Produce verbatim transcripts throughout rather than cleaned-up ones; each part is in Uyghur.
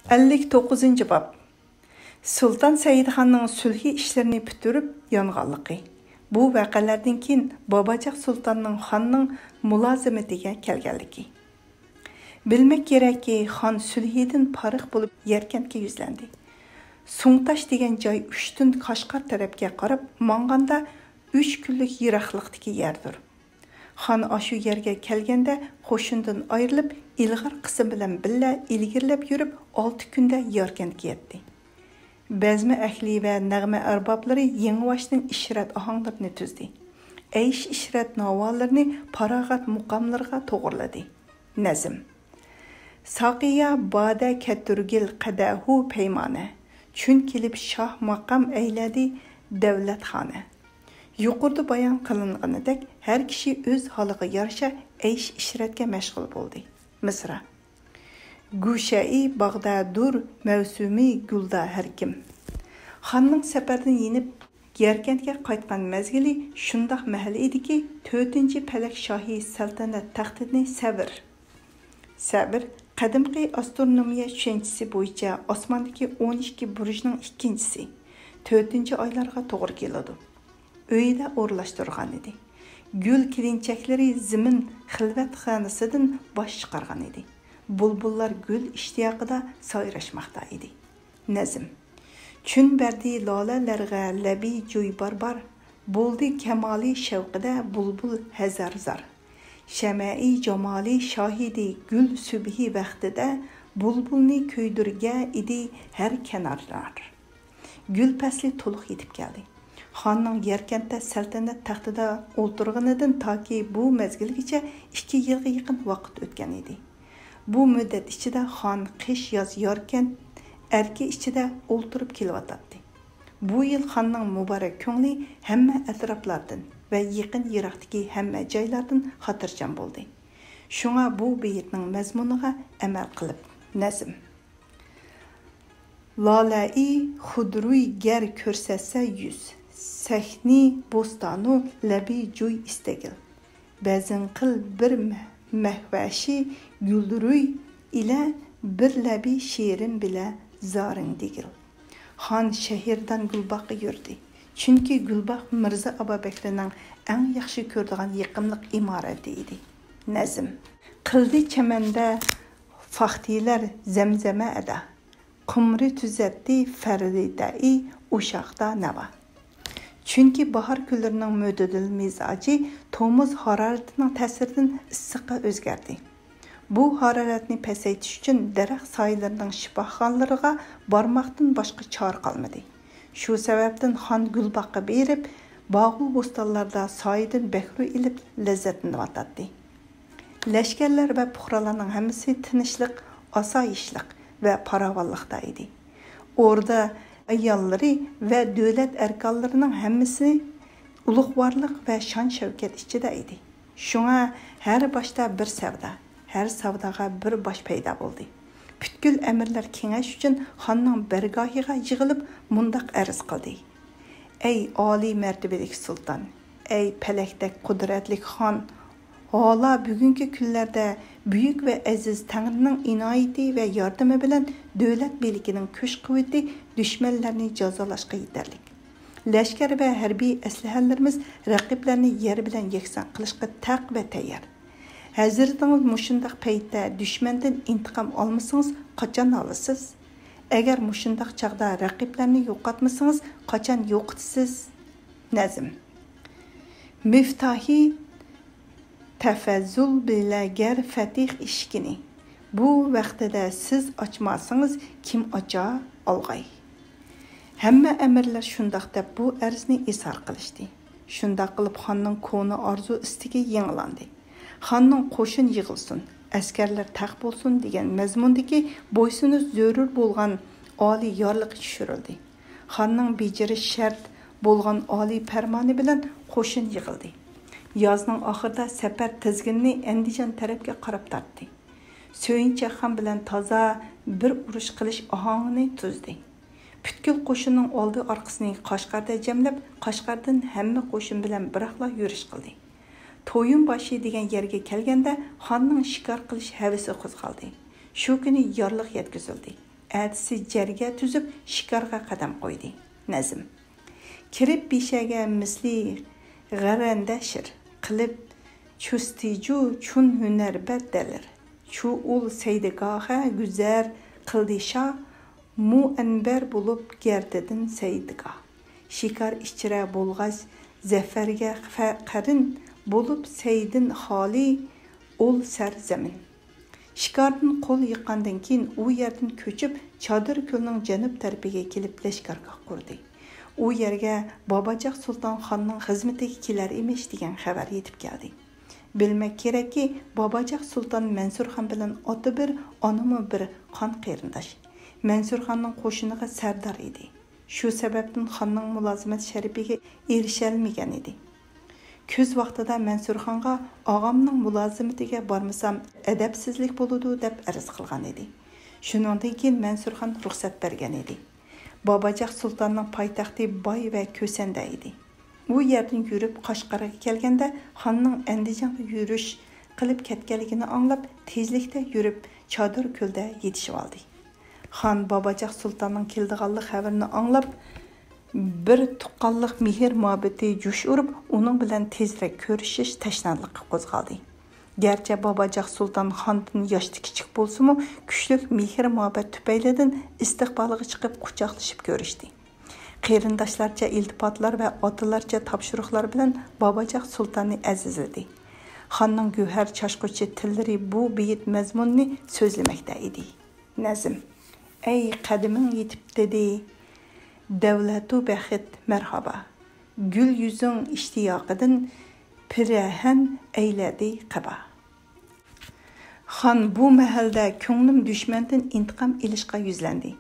ئەللىك توققۇزىنچى باب. سۇلتان سەئىدخاننىڭ سۈلھى ئىشلىرىنى پۈتتۈرۈپ يانغانلىقى. بۇ ۋەقەلەردىن كېيىن باباجاق سۇلتاننىڭ خاننىڭ مۇلازىمىتىگە كەلگەنلىكى. بىلمەك كېرەككى، خان سۈلھىدىن پارىخ بولۇپ يەركەنتكە يۈزلەندى. سۇڭتاش دېگەن جاي ئۇشتۇن قاشقار تەرەپكە قاراپ ماڭغاندا ئۈچ كۈنلۈك يىراقلىقتىكى يەردۇر. خان ئاشۇ يەرگە كەلگەندە قوشۇندىن ئايرىلىپ، ئىلغار قىسىم بىلەن بىللە ئىلگىرىلەپ يۈرۈپ، ئالتە كۈندە ياركەنتكە يەتتى. بەزمە ئەھلى ۋە نەغمە ئەربابلىرى يېڭىۋاشنىڭ ئىشرەت ئاھاڭلىرىنى تۈزدى. ئەيش ئىشرەت ناۋالىرىنى پاراغەت مۇقاملىرىغا توغرىلىدى. نەزم. ساقىيا بادە كەتۈرگىل قەدەھۇ پەيمانە، چۈن كېلىپ شاھ ماقام ئەيلەدى دەۋلەتخانە. يۇقىرىدا بايان قىلىنغىنىدەك، ھەر كىشى ئۆز ھالىغا يارىشا ئەيش ئىشرەتكە مەشغۇل بولدى. مىسرا. گۇشەئى باغدا دۇر، مەۋسۇمى گۈلدا ھەر كىم. خاننىڭ سەپەردىن يېنىپ، يەركەنتكە قايتقان مەزگىلى شۇنداق مەھەل ئىدىكى، تۆتىنچى پەلەك شاھى سەلتەنەت تەختىنى سەۋر، سەۋر، قەدىمكى ئاسترونومىيە چۈشەنچىسى بويىچە ئاسماندىكى ئون ئىككى بۇرجنىڭ ئىككىنچىسى، تۆتىنچى ئايلارغا توغرا كېلىدۇ، ئۆيىدە ئورۇنلاشتۇرغانىدى. گۈل كېلىنچەكلىرى زېمىن خىلۋەتخانىسىدىن باش چىقارغانىدى. بۇلبۇللار گۈل ئىشتىياقىدا سايراشماقتا ئىدى. نەزم. چۈن بەردى لالەلەرگە لەبى جۇي بار-بار، بولدى كامالى شەۋقىدە بۇلبۇل ھەزەر زار. شەمەئى جامالى شاھىدى گۈل سۈبھى ۋەختىدە، بۇلبۇلنى كۆيدۈرگە ئىدى ھەر كەنارلار. گۈل پەسلى تولۇق يېتىپ كەلدى. خاننىڭ يەركەنتتە سەلتەنەت تەختىدە ئولتۇرغىنىدىن تاكى بۇ مەزگىلگىچە ئىككى يىلغا يېقىن ۋاقىت ئۆتكەن ئىدى. بۇ مۇددەت ئىچىدە خان قىش-ياز ياركەنت ئەركى ئىچىدە ئولتۇرۇپ كېلىۋاتاتتى. بۇ يىل خاننىڭ مۇبارەك كۆڭلى ھەممە ئەتراپلاردىن ۋە يېقىن-يىراقتىكى ھەممە جايلاردىن خاتىرجەم بولدى. شۇڭا بۇ بېيىتنىڭ مەزمۇنىغا ئەمەل قىلىپ، نەزم. لالەئى خۇدرۇي گەر كۆرسەتسە يۈز، سەھنى بوستانۇ لەبى جۇي ئىستەگىل. بەزىن قىل بىر مەھ-، مەھۋەشى گۈلرۈي ئىلە، بىر لەبى شېرىن بىلە زارىڭ دېگىل. خان شەھىرىدىن گۈلباغقا يۈردى. چۈنكى گۈلباغ مىرزا ئابابەكرىنىڭ ئەڭ ياخشى كۆرىدىغان يېقىملىق ئىمارىتى ئىدى. نەزم. قىلدى چەمەندە فاختىلەر زەمزەمە ئەدا، قۇمرى تۈزەتتى فەرىدەئى ئۇشاقتا ناۋا. چۈنكى باھار كۈنلىرىنىڭ مۆتىدىل مىزاجى تومۇز ھارارىتىنىڭ تەسىرىدىن ئىسسىققا ئۆزگەردى. بۇ ھارارەتنى پەسەيتىش ئۈچۈن دەرەخ سايىلىرىنىڭ شىپاخانلىرىغا بارماقتىن باشقا چارە قالمىدى. شۇ سەۋەبتىن خان گۈلباغقا بېرىپ، باغۇ بوستانلاردا سايىدىن بەھرە ئېلىپ لەززەتلىنىۋاتاتتى. لەشكەرلەر ۋە پۇقرالارنىڭ ھەممىسى تىنچلىق، ئاسايىشلىق ۋە پاراۋانلىقتا ئىدى. ئوردا ئاياللىرى ۋە دۆلەت ئەركانلىرىنىڭ ھەممىسى ئۇلۇغۋارلىق ۋە شان-شەۋكەت ئىچىدە ئىدى. شۇڭا ھەر باشتا بىر سەۋدا، ھەر سەۋداغا بىر باش پەيدا بولدى. پۈتكۈل ئەمىرلەر كېڭەش ئۈچۈن خاننىڭ بەرگاھىغا يىغىلىپ مۇنداق ئەرز قىلدى: ئەي ئالىي مەرتىۋىلىك سۇلتان، ئەي پەلەكتەك قۇدرەتلىك خان، ھالا بۈگۈنكى كۈنلەردە بۈيۈك ۋە ئەزىز تەڭرىنىڭ ئىنايىتى ۋە ياردىمى بىلەن دۆلەت بىلىكىنىڭ كۈچ-قۇۋۋىتى دۈشمەنلەرنى جازالاشقا يېتەرلىك. لەشكەر ۋە ھەربىي ئەسلىھەلىرىمىز رەقىبلەرنى يەر بىلەن يەكسان قىلىشقا تەق ۋە تەييار. ھەزرىتىڭىز مۇشۇنداق پەيتتە دۈشمەندىن ئىنتىقام ئالمىسىڭىز، قاچان ئالىسىز؟ ئەگەر مۇشۇنداق چاغدا رەقىبلەرنى يوقاتمىسىڭىز، قاچان يوقىتىسىز؟ نەزم. مىفتاھى تەفەززۇل بىلەگەر فەتىھ ئىشىكىنى، بۇ ۋەقتىدە سىز ئاچماسىڭىز، كىم ئاچار ئالغاي؟ ھەممە ئەمىرلەر شۇنداق دەپ بۇ ئەرزنى ئىزھار قىلىشتى. شۇنداق قىلىپ خاننىڭ كونا ئارزۇ ئىستىكى يېڭىلاندى. خاننىڭ قوشۇن يىغىلسۇن، ئەسكەرلەر تەق بولسۇن دېگەن مەزمۇندىكى بويسۇنۇش زۆرۈر بولغان ئالىي يارلىقى چۈشۈرۈلدى. خاننىڭ بېجىرىش شەرت بولغان ئالىي پەرمانى بىلەن قوشۇن يىغىلدى. يازنىڭ ئاخىرىدا سەپەر تىزگىنىنى ئەندىجان تەرەپكە قاراپ تارتتى. سۆيۈنچەك خان بىلەن تازا بىر ئۇرۇش قىلىش ئاھاڭىنى تۈزدى. پۈتكۈل قوشۇننىڭ ئالدى ئارقىسىنى قەشقەردە جەملەپ، قەشقەردىن ھەممە قوشۇن بىلەن بىراقلا يۈرۈش قىلدى. تويۇن باشى دېگەن يەرگە كەلگەندە خاننىڭ شىكار قىلىش ھەۋىسى قوزغالدى. شۇ كۈنى يارلىق يەتكۈزۈلدى. ئەتىسى جەرگە تۈزۈپ، شىكارغا قەدەم قويدى. نەزم. كىرىپ بېشەگە مىسلى غەرەندە شىر، قىلىپ چۈستىجۇ چۈن ھۈنەربەت دەلىر. چۈ ئۇل سەيدىگاھە گۈزەر قىلدى شا، مۇئەنبەر بولۇپ گەردىدىن سەيدىگاھ. شىكار ئىچرە بولغاچ زەفەرگە قەرىن، بولۇپ سەيدىن خالى ئۇل سەر زەمىن. شىكاردىن قول يىغقاندىن كېيىن، ئۇ يەردىن كۆچۈپ، چادىر كۆلنىڭ جەنۇب تەرىپىگە كېلىپ، لەشكەرگاھ قۇردى. ئۇ يەرگە باباجاق سۇلتان خاننىڭ خىزمىتىگە كېلەر ئىمىش دېگەن خەۋەر يېتىپ كەلدى. بىلمەك كېرەككى، باباجاق سۇلتان مەنسۇرخان بىلەن ئاتا بىر، ئانىمۇ بىر قان قېرىنداش. مەنسۇرخاننىڭ قوشۇنىغا سەردار ئىدى. شۇ سەۋەبتىن خاننىڭ مۇلازىمەت شەرىپىگە ئېرىشەلمىگەن ئىدى. كۈز ۋاقتىدا مەنسۇرخانغا «ئاغامنىڭ مۇلازىمىتىگە بارمىسام، ئەدەپسىزلىك بولىدۇ» دەپ ئەرز قىلغان ئىدى. شۇنىڭدىن كېيىن مەنسۇرخان رۇخسەت بەرگەن ئىدى. باباجاق سۇلتاننىڭ پايتەختى باي ۋە كۆسەندە ئىدى. ئۇ يەردىن يۈرۈپ قەشقەرگە كەلگەندە، خاننىڭ ئەندىجانغا يۈرۈش قىلىپ كەتكەنلىكىنى ئاڭلاپ، تېزلىكتە يۈرۈپ چادىر كۆلدە يېتىشىۋالدى. خان باباجاق سۇلتاننىڭ كېلىدىغانلىق خەۋىرىنى ئاڭلاپ، بىر تۇغقانلىق مېھىر-مۇھەببىتى جۇش ئۇرۇپ، ئۇنىڭ بىلەن تېزرەك كۆرۈشۈش تەشنالىقى قوزغالدى. گەرچە باباجاق سۇلتان خاندىن ياشتا كىچىك بولسىمۇ، كۈچلۈك مېھىر-مۇھەببەت تۈپەيلىدىن ئىستىقبالىغا چىقىپ، قۇچاقلىشىپ كۆرۈشتى. قېرىنداشلارچە ئىلتىپاتلار ۋە ئاتىلارچە تاپشۇرۇقلار بىلەن باباجاق سۇلتاننى ئەزىزلىدى. خاننىڭ گۆھەر چاچقۇچى تىللىرى بۇ بېيىت مەزمۇننى سۆزلىمەكتە ئىدى. نەزم. ئەي قەدىمىڭ يېتىپ دېدى دەۋلەتۇ بەخت مەرھابا، گۈل يۈزۈڭ ئىشتىياقىدىن پىرەھەن ئەيلەدى قەبا. خان بۇ مەھەلدە كۆڭلۈم دۈشمەندىن ئىنتىقام ئېلىشقا يۈزلەندى.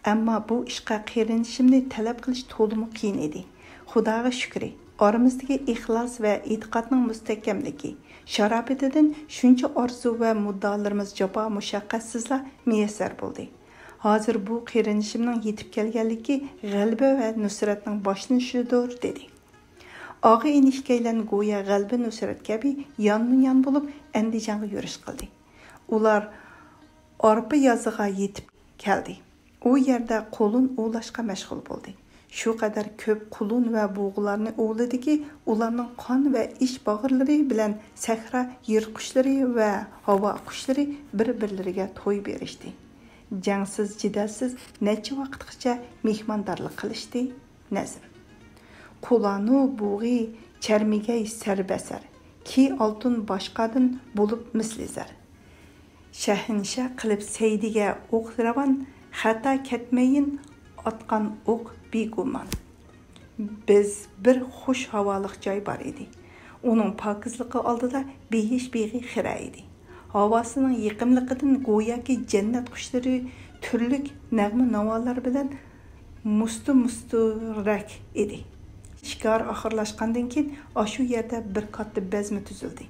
ئەمما بۇ ئىشقا قېرىندىشىمنى تەلەپ قىلىش تولىمۇ قىيىن ئىدى. خۇداغا شۈكرى، ئارىمىزدىكى ئىخلاس ۋە ئېتىقادنىڭ مۇستەھكەملىكى، شارائىتىدىن شۇنچە ئارزۇ ۋە مۇددىئالىرىمىز جاپا مۇشەققەتسىزلا مۇيەسسەر بولدى. ھازىر بۇ قېرىندىشىمنىڭ يېتىپ كەلگەنلىكى غەلىبە ۋە نۇسرەتنىڭ باشلىنىشىدۇر، دېدى. ئاغا-ئىنى ئىككىيلەن گويا غەلىبە نۇسرەت كەبى يانمۇ يان بولۇپ ئەندىجانغا يۈرۈش قىلدى. ئۇلار ئارپا يازىغا يېتىپ كەلدى. ئۇ يەردە قۇلۇن ئوۋلاشقا مەشغۇل بولدى. شۇ قەدەر كۆپ قۇلۇن ۋە بۇغىلارنى ئوۋلىدىكى، ئۇلارنىڭ قان ۋە ئىچ باغرىلىرى بىلەن سەھرا يىرتقۇچلىرى ۋە ھاۋا قۇشلىرى بىر-بىرلىرىگە توي بېرىشتى. جەڭسىز-جېدەلسىز نەچچە ۋاقىتقىچە مېھماندارلىق قىلىشتى. نەزم. قۇلانۇ بۇغى چەرمىگەي سەربەسەر، كى ئالتۇن باشقادىن بولۇپ مىسلى زەر. شەھىنشاھ قىلىپ سەيدىگە ئوق راۋان، خەتا كەتمەيىن ئاتقان ئوق بىگۇمان. بىز بىر خۇش ھاۋالىق جاي بار ئىدى. ئۇنىڭ پاكىزلىقى ئالدىدا بېھىش بېغى خىرە ئىدى. ھاۋاسىنىڭ يېقىملىقىدىن گوياكى جەننەت قۇشلىرى تۈرلۈك نەغمە-ناۋالار بىلەن مۇستۇ-مۇستۇرەك ئىدى. شىكار ئاخىرلاشقاندىن كېيىن، ئاشۇ يەردە بىر كاتتا بەزمە تۈزۈلدى.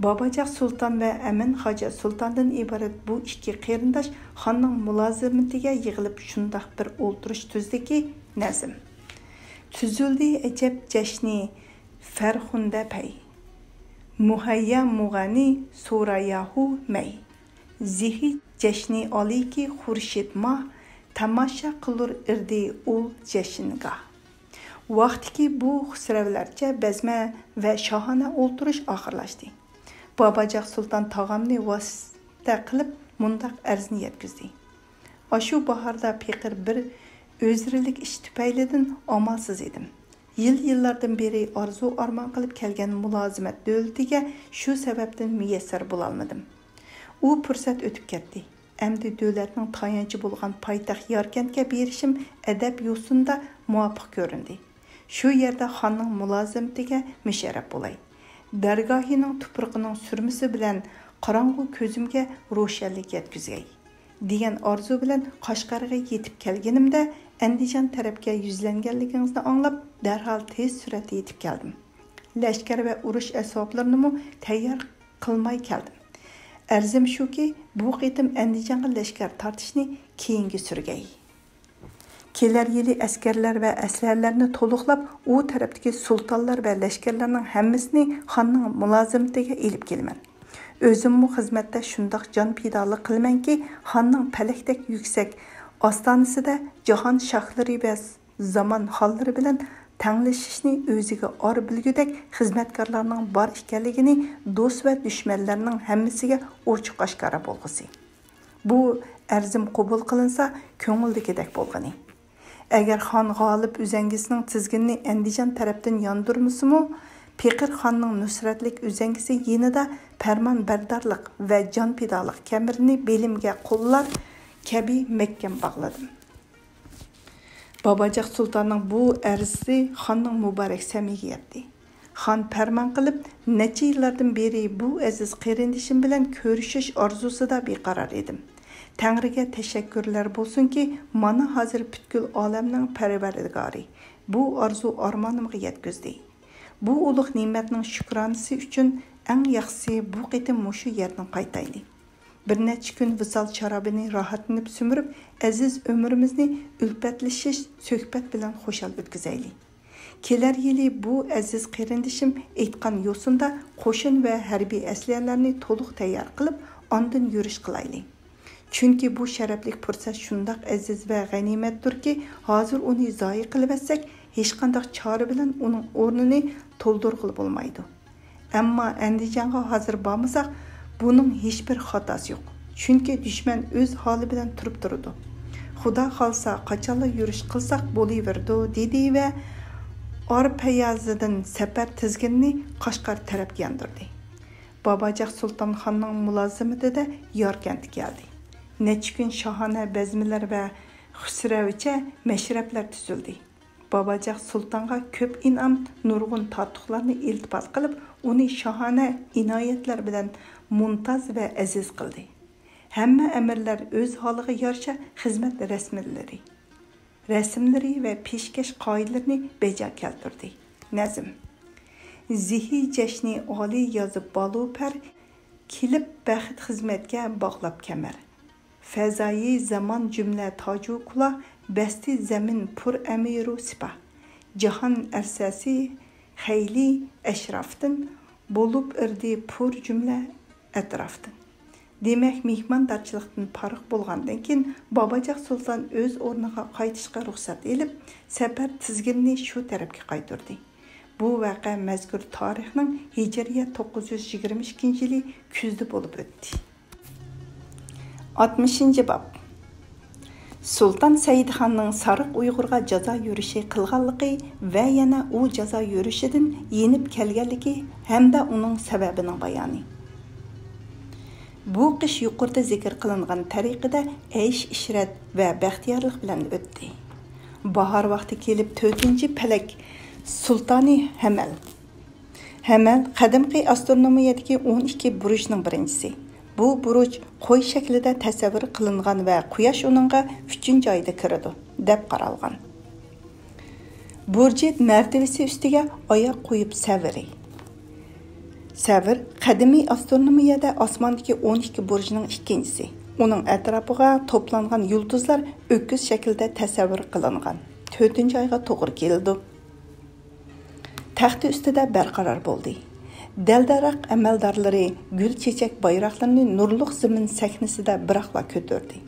باباجاق سۇلتان ۋە ئەمىن خاجا سۇلتاندىن ئىبارەت بۇ ئىككى قېرىنداش خاننىڭ مۇلازىمىتىگە يىغىلىپ، شۇنداق بىر ئولتۇرۇش تۈزدىكى، نەزم. تۈزۈلدى ئەجەب جەشنى فەرخۇندە پەي، مۇھەييا مۇغەنى سوراياھۇ مەي. زېھى جەشنى ئالىيكى خۇرشىد ماھ، تاماشا قىلۇر ئىردى ئۇل جەشنگاھ. ۋاقتىكى بۇ خۇسرەۋلەرچە بەزمە ۋە شاھانە ئولتۇرۇش ئاخىرلاشتى. باباجاق سۇلتان تاغامنى ۋاسىتە قىلىپ مۇنداق ئەرزنى يەتكۈزدى. ئاشۇ باھاردا پېقىر بىر ئۆزرىلىك ئىش تۈپەيلىدىن ئامالسىز ئىدىم. يىل-يىللاردىن بېرى ئارزۇ-ئارمان قىلىپ كەلگەن مۇلازىمەت دۆلىتىگە شۇ سەۋەبتىن مۇيەسسەر بولالمىدىم. ئۇ پۇرسەت ئۆتۈپ كەتتى. ئەمدى دۆلەتنىڭ تايانچى بولغان پايتەخت ياركەنتكە بېرىشىم ئەدەپ يوسۇندا مۇۋاپىق كۆرۈندى. شۇ يەردە خاننىڭ مۇلازىمىتىگە مۇشەررەپ بولاي. دەرگاھىنىڭ تۇپرىقىنىڭ سۈرمىسى بىلەن قاراڭغۇ كۆزۈمگە روشەنلىك يەتكۈزگەي، دېگەن ئارزۇ بىلەن قەشقەرگە يېتىپ كەلگىنىمدە، ئەندىجان تەرەپكە يۈزلەنگەنلىكىڭىزنى ئاڭلاپ، دەرھال تېز سۈرئەتتە يېتىپ كەلدىم. لەشكەر ۋە ئۇرۇش ئەسۋابلىرىنىمۇ تەييار قىلماي كەلدىم. ئەرزىم شۇكى، بۇ قېتىم ئەندىجانغا لەشكەر تارتىشنى كېيىنگە سۈرگەي. كېلەر يىلى ئەسكەرلەر ۋە ئەسلىھەلەرنى تولۇقلاپ، ئۇ تەرەپتىكى سۇلتانلار ۋە لەشكەرلەرنىڭ ھەممىسىنى خاننىڭ مۇلازىمىتىگە ئېلىپ كېلىمەن. ئۆزۈممۇ خىزمەتتە شۇنداق جان پىدالىق قىلىمەنكى، خاننىڭ پەلەكتەك يۈكسەك ئاستانىسىدە جاھان شاھلىرى ۋە زامان خانلىرى بىلەن تەڭلىشىشنى ئۆزىگە ئار بىلگۈدەك خىزمەتكارلارنىڭ بار ئىكەنلىكىنى دوست ۋە دۈشمەنلەرنىڭ ھەممىسىگە ئوچۇق ئاشكارا بولغۇسى. بۇ ئەرزىم قوبۇل قىلىنسا، كۆڭۈلدىكىدەك بولغىنى. ئەگەر خان غالىب ئۈزەڭگىسىنىڭ تىزگىنىنى ئەندىجان تەرەپتىن ياندۇرمىسىمۇ، پېقىر خاننىڭ نۇسرەتلىك ئۈزەڭگىسى يېنىدا پەرمانبەردارلىق ۋە جانپىدالىق كەمىرىنى بېلىمگە قوللار كەبى مەھكەم باغلىدىم. باباجاق سۇلتاننىڭ بۇ ئەرزى خاننىڭ مۇبارەك سەمىگە يەتتى. خان پەرمان قىلىپ، نەچچە يىللاردىن بېرى بۇ ئەزىز قېرىندىشىم بىلەن كۆرۈشۈش ئارزۇسىدا بىقارار ئىدىم. تەڭرىگە تەشەككۈرلەر بولسۇنكى، مانا ھازىر پۈتكۈل ئالەمنىڭ پەرۋەردىگارى بۇ ئارزۇ ئارمانىمغا يەتكۈزدى. بۇ ئۇلۇغ نېمەتنىڭ شۈكرانىسى ئۈچۈن ئەڭ ياخشىسى بۇ قېتىم مۇشۇ يەردىن قايتايلى. بىر نەچچە كۈن ۋىسال شارابىنى راھەتلىنىپ سۈمۈرۈپ، ئەزىز ئۆمرىمىزنى ئۈلپەتلىشىش، سۆھبەت بىلەن خۇشال ئۆتكۈزەيلى. كېلەر يىلى بۇ ئەزىز قېرىندىشىم ئېيتقان يوسۇندا قوشۇن ۋە ھەربىي ئەسلىھەلەرنى تولۇق تەييار قىلىپ، ئاندىن يۈرۈش قىلايلى. چۈنكى بۇ شەرەپلىك پۇرسەت شۇنداق ئەزىز ۋە غەنىيمەتتۇركى، ھازىر ئۇنى زايە قىلىۋەتسەك، ھېچقانداق چارە بىلەن ئۇنىڭ ئورنىنى تولدۇرغىلى بولمايدۇ. ئەمما ئەندىجانغا ھازىر بارمىساق، بۇنىڭ ھېچبىر خاتاسى يوق. چۈنكى دۈشمەن ئۆز ھالى بىلەن تۇرۇپ تۇرىدۇ. خۇدا خالىسا، قاچانلا يۈرۈش قىلساق بولۇۋېرىدۇ، دېدى ۋە ئارپەيازىدىن سەپەر تىزگىنىنى قەشقەر تەرەپكە ياندۇردى. باباجاق سۇلتان خاننىڭ مۇلازىمىتىدە ياركەنتكە كەلدى. نەچچە كۈن شاھانە بەزمىلەر ۋە خۇسرەۋىچە مەشرەپلەر تۈزۈلدى. باباجاق سۇلتانغا كۆپ ئىنئام، نۇرغۇن تارتۇقلارنى ئىلتىپات قىلىپ، ئۇنى شاھانە ئىنايەتلەر بىلەن مۇمتاز ۋە ئەزىز قىلدى. ھەممە ئەمىرلەر ئۆز ھالىغا يارىشا خىزمەت رەسىملىرى، رەسىملىرى ۋە پېشكەش قائىدىلىرىنى بەجا كەلتۈردى. نەزم. زېھى جەشنى ئالىي يازىپ بالۇپەر، كېلىپ بەخت خىزمەتكە باغلاپ كەمەر. فەزايى زامان جۈملە تاجۇ كۇلا، بەستى زەمىن پۇر ئەمىرۇ سىپا. جاھان ئەرسەسى خەيلى ئەشرافتىن، بولۇپ ئىردى پۇر جۈملە ئەترافتىن. دېمەك، مېھماندارچىلىقتىن پارىغ بولغاندىن كېيىن، باباجاق سۇلتان ئۆز ئورنىغا قايتىشقا رۇخسەت ئېلىپ، سەپەر تىزگىنىنى شۇ تەرەپكە قايتۇردى. بۇ ۋەقە مەزكۇر تارىخنىڭ ھىجرىيە توققۇز يۈز يىگىرمە ئىككىنچى يىلى كۈزدە بولۇپ ئۆتتى. ئاتمىشىنچى باب. سۇلتان سەئىدخاننىڭ سارىق ئۇيغۇرغا جازا يۈرۈشى قىلغانلىقى ۋە يەنە ئۇ جازا يۈرۈشىدىن يېنىپ كەلگەنلىكى ھەمدە ئۇنىڭ سەۋەبىنىڭ بايانى. بۇ قىش يۇقىرىدا زىكىر قىلىنغان تەرىقىدە ئەيش-ئىشرەت ۋە بەختىيارلىق بىلەن ئۆتتى. باھار ۋاقتى كېلىپ، تۆتىنچى پەلەك سۇلتانى ھەمەل. ھەمەل قەدىمكى ئاسترونومىيەدىكى ئون ئىككى بۇرجنىڭ بىرىنچىسى. بۇ بۇرج قوي شەكلىدە تەسەۋۋۇر قىلىنغان ۋە قۇياش ئۇنىڭغا ئۈچىنچى ئايدا كىرىدۇ، دەپ قارالغان. بۇرجى مەرتىۋىسى ئۈستىگە ئاياغ قويۇپ سەۋرى. سەۋر قەدىمىي ئاسترونومىيەدە ئاسماندىكى ئون ئىككى بۇرجنىڭ ئىككىنچىسى. ئۇنىڭ ئەتراپىغا توپلانغان يۇلتۇزلار ئۆكۈز شەكلىدە تەسەۋۋۇر قىلىنغان. تۆتىنچى ئايغا توغرا كېلىدۇ. تەختى ئۈستىدە بەرقارار بولدى. دەل-دەرەخ ئەمەلدارلىرى گۈل-چېچەك بايراقلىرىنى نۇرلۇق زېمىن سەھنىسىدە بىراقلا كۆتۈردى.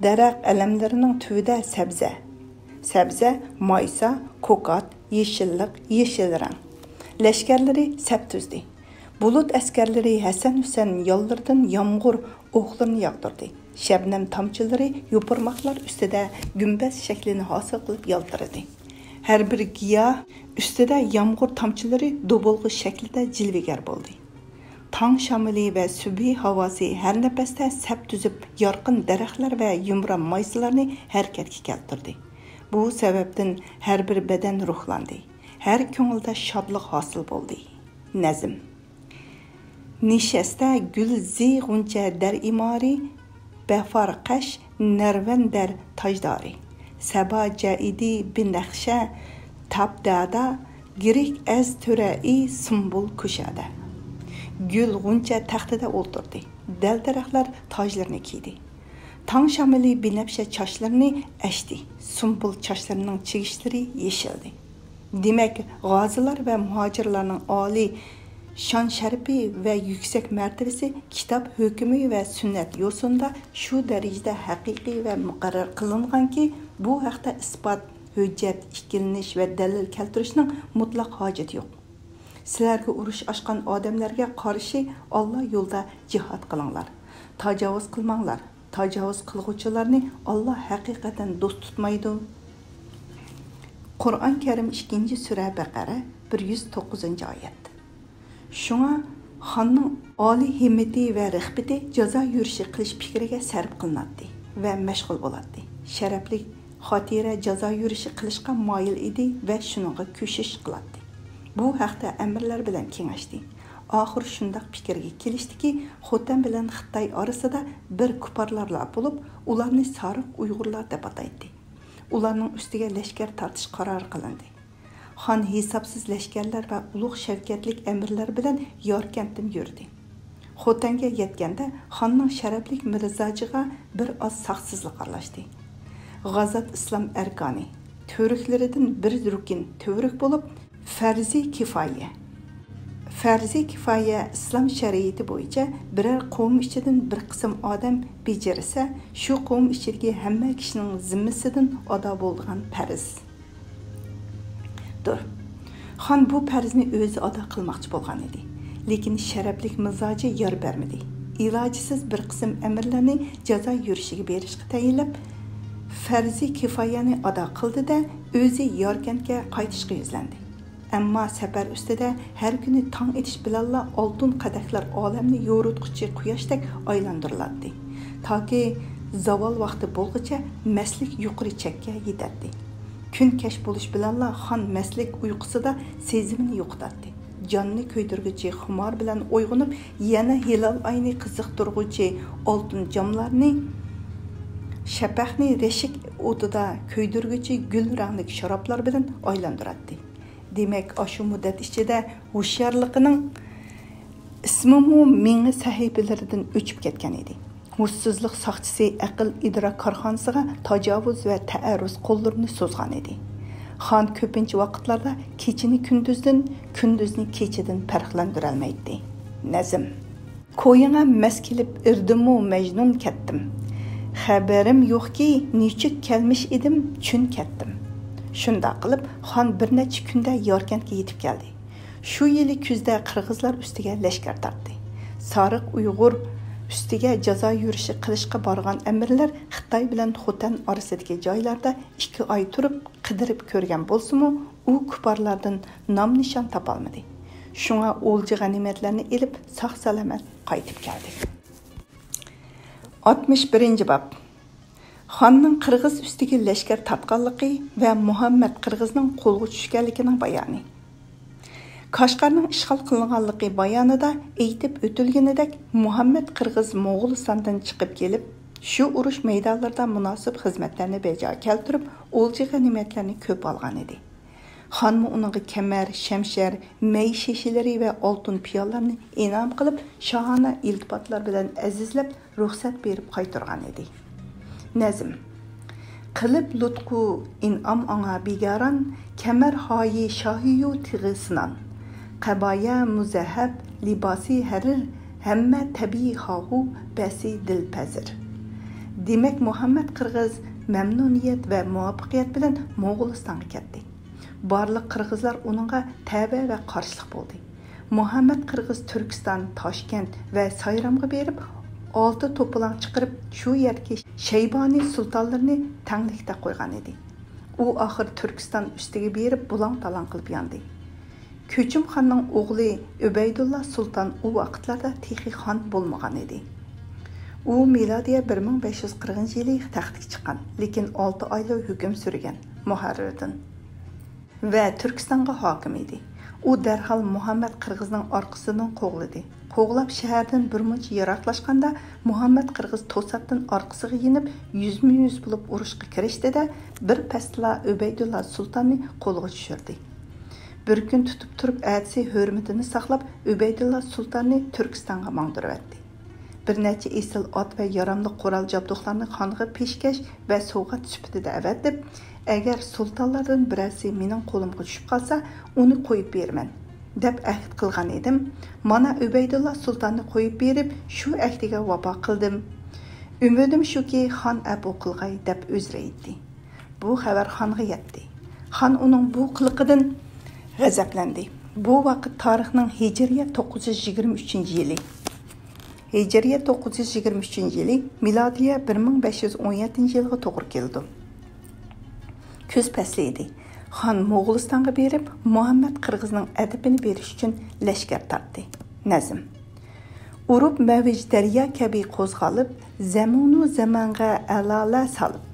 دەرەخ ئەلەملىرىنىڭ تۈۋىدە سەبزە. سەبزە، مايسا، كوكات، يېشىللىق، يېشىل رەڭ. لەشكەرلىرى سەپ تۈزدى. بۇلۇت ئەسكەرلىرى ھەسەن-ھۈسەن ياللىرىدىن يامغۇر ئوقلىرىنى ياغدۇردى. شەبنەم تامچىلىرى يوپۇرماقلار ئۈستىدە گۈمبەز شەكلىنى ھاسىل قىلىپ يالتىرىدى. ھەر بىر گىياھ ئۈستىدە يامغۇر تامچىلىرى دوبۇلغا شەكلىدە جىلۋىگەر بولدى. تاڭ شامىلى ۋە سۈبھى ھاۋاسى ھەر نەپەستە سەپ تۈزۈپ، يارقىن دەرەخلەر ۋە يۇمران مايسىلارنى ھەرىكەتكە كەلتۈردى. بۇ سەۋەبتىن ھەر بىر بەدەن روھلاندى، ھەر كۆڭۈلدە شادلىق ھاسىل بولدى. نەزم. نىشەستە گۈل زى غۇنچە دەر ئىمارى، بەفار قەش نەرۋەن دەر تاجدارى. سەبا جەئىدى بىنەخشە تاپدادا، گىرىك ئەز تۆرەئى سۇمبۇل كۇشادە. گۈل غۇنچە تەختىدە ئولتۇردى. دەل-دەرەخلەر تاجلىرىنى كىيدى. تاڭ شامىلى بىنەپشە چاچلىرىنى ئەشتى. سۇمبۇل چاچلىرىنىڭ چىگىشلىرى يېشىلدى. دېمەك، غازىلار ۋە مۇھاجىرلارنىڭ ئالىي شان-شەرىپى ۋە يۈكسەك مەرتىۋىسى كىتاب ھۆكمى ۋە سۈننەت يوسۇنىدا شۇ دەرىجىدە ھەقىقىي ۋە مۇقەررەر قىلىنغانكى، بۇ ھەقتە ئىسپات، ھۆججەت، ئىككىلىنىش ۋە دەلىل كەلتۈرۈشنىڭ مۇتلەق ھاجىتى يوق. سىلەرگە ئۇرۇش ئاچقان ئادەملەرگە قارشى ئاللا يولىدا جىھاد قىلىڭلار. تاجاۋۇز قىلماڭلار. تاجاۋۇز قىلغۇچىلارنى ئاللا ھەقىقەتەن دوست تۇتمايدۇ. قۇرئان كەرىم، ئىككىنچى سۈرە، بەقەرە، بىر يۈز توققۇزىنچى ئايەت. شۇڭا خاننىڭ ئالىي ھىممىتى ۋە رىغبىتى جازا يۈرۈشى قىلىش پىكرىگە سەرپ قىلىناتتى ۋە مەشغۇل بولاتتى. شەرەپلىك خاتىرە جازا يۈرۈشى قىلىشقا مايىل ئىدى ۋە شۇنىڭغا كۆشۈش قىلاتتى. بۇ ھەقتە ئەمىرلەر بىلەن كېڭەشتى. ئاخىرى شۇنداق پىكىرگە كېلىشتىكى، خوتەن بىلەن خىتاي ئارىسىدا بىر كۇپارلارلار بولۇپ، ئۇلارنى سارىق ئۇيغۇرلار دەپ ئاتايتتى. ئۇلارنىڭ ئۈستىگە لەشكەر تارتىش قارارى قىلىندى. خان ھېسابسىز لەشكەرلەر ۋە ئۇلۇغ شەۋكەتلىك ئەمىرلەر بىلەن ياركەنتتىن يۈردى. خوتەنگە يەتكەندە، خاننىڭ شەرەپلىك مىزاجىغا بىر ئاز ساقسىزلىق ئارىلاشتى. غازات ئىسلام ئەركانى، تۈۋرۈكلىرىدىن بىر رۇكۇن تۈۋرۈك بولۇپ، پەرزى كىفايە. پەرزى كىفايە ئىسلام شەرىئىتى بويىچە بىرەر قوۋم ئىچىدىن بىر قىسىم ئادەم بېجىرسە، شۇ قوۋم ئىچىدىكى ھەممە كىشىنىڭ زىممىسىدىن ئادا بولىدىغان پەرز. دۇر. خان بۇ پەرزنى ئۆزى ئادا قىلماقچى بولغان ئىدى. لېكىن شەرەپلىك مىزاجى يار بەرمىدى. ئىلاجىسىز بىر قىسىم ئەمىرلەرنى جازا يۈرۈشىگە بېرىشقا تەيىنلەپ، پەرزى كىفايەنى ئادا قىلدى-دە، ئۆزى ياركەنتكە قايتىشقا يۈزلەندى. ئەمما سەپەر ئۈستىدە ھەر كۈنى تاڭ ئېتىش بىلەنلا ئالتۇن قەدەھلەر ئالەمنى يورۇتقۇچى قۇياشتەك ئايلاندۇرۇلاتتى. تاكى زاۋال ۋاقتى بولغۇچە مەستلىك يۇقىرى چەككە يېتەتتى. كۈن كەچ بولۇش بىلەنلا خان مەستلىك ئۇيقۇسىدا سېزىمىنى يوقىتاتتى. جاننى كۆيدۈرگۈچى خۇمار بىلەن ئويغىنىپ، يەنە ھىلال ئاينى قىزىقتۇرغۇچى ئالتۇن جاملارنى، شەپەقنى رەشك ئوتىدا كۆيدۈرگۈچى گۈل رەڭلىك شارابلار بىلەن ئايلاندۇراتتى. دېمەك، ئاشۇ مۇددەت ئىچىدە ھوشيارلىقىنىڭ ئىسمىمۇ مېڭە سەھىپىلىرىدىن ئۆچۈپ كەتكەن ئىدى. ھوشسىزلىق ساقچىسى ئەقىل ئىدراك كارخانىسىغا تاجاۋۇز ۋە تەئەررۇز قوللىرىنى سوزغان ئىدى. خان كۆپىنچە ۋاقىتلاردا كېچىنى كۈندۈزدىن، كۈندۈزنى كېچىدىن پەرقلەندۈرەلمەيتتى. نەزم. كويۇڭا مەست كېلىپ ئىردىمۇ مەجنۇن كەتتىم. خەۋىرىم يوقكى، نېچۈك كەلمىش ئىدىم، چۈن كەتتىم. شۇنداق قىلىپ، خان بىر نەچچە كۈندە ياركەنتكە يېتىپ كەلدى. شۇ يىلى كۈزدە قىرغىزلار ئۈستىگە لەشكەر تارتتى. سارىق ئۇيغۇر ئۈستىگە جازا يۈرۈشى قىلىشقا بارغان ئەمىرلەر خىتاي بىلەن خوتەن ئارىسىدىكى جايلاردا ئىككى ئاي تۇرۇپ، قىدىرىپ كۆرگەن بولسىمۇ، ئۇ كۇپارلاردىن نام-نىشان تاپالمىدى. شۇڭا ئولجا-غەنىيمەتلەرنى ئېلىپ، ساق-سالامەت قايتىپ كەلدى. ئاتمىش بىرىنچى باب. خاننىڭ قىرغىز ئۈستىگە لەشكەر تارتقانلىقى ۋە مۇھەممەد قىرغىزنىڭ قولغا چۈشكەنلىكىنىڭ بايانى. كاشغارنىڭ ئىشغال قىلىنغانلىقى بايانىدا ئېيتىپ ئۆتۈلگىنىدەك، مۇھەممەد قىرغىز موغۇلىستاندىن چىقىپ كېلىپ، شۇ ئۇرۇش مەيدانلىرىدا مۇناسىپ خىزمەتلەرنى بەجا كەلتۈرۈپ، ئولجا-غەنىيمەتلەرنى كۆپ ئالغان ئىدى. خانمۇ ئۇنىڭغا كەمەر، شەمشەر، مەي شېشىلىرى ۋە ئالتۇن پىيالىلەرنى ئىنئام قىلىپ، شاھانە ئىلتىپاتلار بىلەن ئەزىزلەپ، رۇخسەت بېرىپ قايتۇرغان ئىدى. نەزم. قىلىپ لۇتقۇ ئىنئام ئاڭا بىگاران، كەمەر ھايى شاھىيۇ تىغى سىنان، قەبايە مۇزەھەب لىباسى ھەرىر، ھەممە تەبىئىي خاھۇ بەسى دىلپەزىر. دېمەك، مۇھەممەد قىرغىز مەمنۇنىيەت ۋە مۇۋەپپەقىيەت بىلەن موغۇلىستانغا كەتتى. بارلىق قىرغىزلار ئۇنىڭغا تەۋە ۋە قارشىلىق بولدى. مۇھەممەد قىرغىز تۈركىستان، تاشكەنت ۋە سايرامغا بېرىپ، ئالتە توپىلاڭ چىقىرىپ، شۇ يەردىكى شەيبانىي سۇلتانلىرىنى تەڭلىكتە قويغان ئىدى. ئۇ ئاخىر تۈركىستان ئۈستىگە بېرىپ، بۇلاڭ-تالاڭ قىلىپ ياندى. كۆچۈمخاننىڭ ئوغلى ئۆبەيدۇللا سۇلتان ئۇ ۋاقىتلاردا تېخى خان بولمىغان ئىدى. ئۇ مىلادىيە بىر مىڭ بەش يۈز قىرىقىنچى يىلى تەختكە چىققان، لېكىن ئالتە ئايلا ھۆكۈم سۈرگەن، مۇھەررىردىن. ۋە تۈركىستانغا ھاكىم ئىدى. ئۇ دەرھال مۇھەممەد قىرغىزنىڭ ئارقىسىدىن قوغلىدى. قوغلاپ شەھەردىن بىرمۇنچە يىراقلاشقاندا، مۇھەممەد قىرغىز توساتتىن ئارقىسىغا يېنىپ، يۈزمۇ يۈز بولۇپ ئۇرۇشقا كىرىشتى-دە، بىر پەستىلا ئۆبەيدۇللا سۇلتاننى قولغا چۈشۈردى. بىر كۈن تۇتۇپ تۇرۇپ، ئەتىسى ھۆرمىتىنى ساقلاپ، ئۆبەيدۇللا سۇلتاننى تۈركىستانغا ماڭدۇرۇۋەتتى. بىر نەچچە ئېسىل ئات ۋە ياراملىق قورال-جابدۇقلارنى خانغا پېشكەش ۋە سوۋغات سۈپىتىدە ئەۋەتىپ، ئەگەر سۇلتانلاردىن بىرەرسى مېنىڭ قولۇمغا چۈشۈپ قالسا، ئۇنى قويۇپ بېرىمەن. دەپ ئەھد قىلغان ئىدىم. مانا، ئۈبەيدۇللا سۇلتاننى قويۇپ بېرىپ، شۇ ئەھدىگە ۋاپا قىلدىم. ئۈمىدىم شۇكى، خان ئەپۇ قىلغاي، دەپ ئۆزرە ئېيتتى. بۇ خەۋەر خانغا يەتتى. خان ئۇنىڭ بۇ قىلىقىدىن غەزەپلەندى. بۇ ۋاقىت تارىخنىڭ ھىجرىيە توققۇز يۈز يىگىرمە ئۈچىنچى يىلى. ھىجرىيە توققۇز يۈز يىگىرمە ئۈچىنچى يىلى، مىلادىيە بىر مىڭ بەش يۈز ئون يەتتىنچى يىلغا توغرا كېلىدۇ. كۈز پەسلى ئىدى. خان موغۇلىستانغا بېرىپ، مۇھەممەد قىرغىزنىڭ ئەدىپىنى بېرىش ئۈچۈن لەشكەر تارتتى. نەزم. ئۇرۇپ مەۋج دەريا كەبى قوزغىلىپ، زەمۇنۇ زەمانغا ئالالە سالىپ،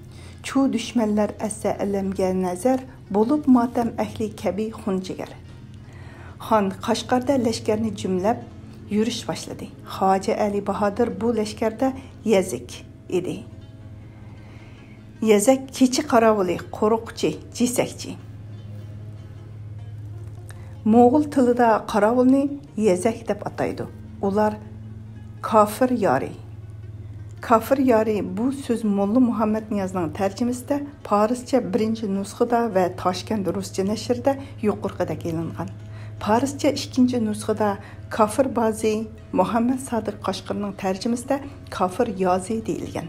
چۇ دۈشمەنلەر ئەتسە ئەلەمگە نەزەر، بولۇپ ماتەم ئەھلى كەبى خۇن جىگەر. خان قەشقەردە لەشكەرنى جۈملەپ يۈرۈش باشلىدى. خاجە ئەلى باھادىر بۇ لەشكەردە يەزىك ئىدى. يەزەك كېچە قاراۋۇلى، قورۇقچى، جېسەكچى. موغۇل تىلىدا قاراۋۇلنى يەزەك دەپ ئاتايدۇ. ئۇلار كافىر يارى. كافىر يارى بۇ سۆز موللا مۇھەممەد نىيازنىڭ تەرجىمىسىدە، پارسچە بىرىنچى نۇسخىدا ۋە تاشكەنت رۇسچە نەشرىدە يۇقىرىقىدەك ئېلىنغان. پارسچە ئىككىنچى نۇسخىدا كافىر بازى، مۇھەممەد سادىق قەشقىرىنىڭ تەرجىمىسىدە كافىر يازى دېيىلگەن.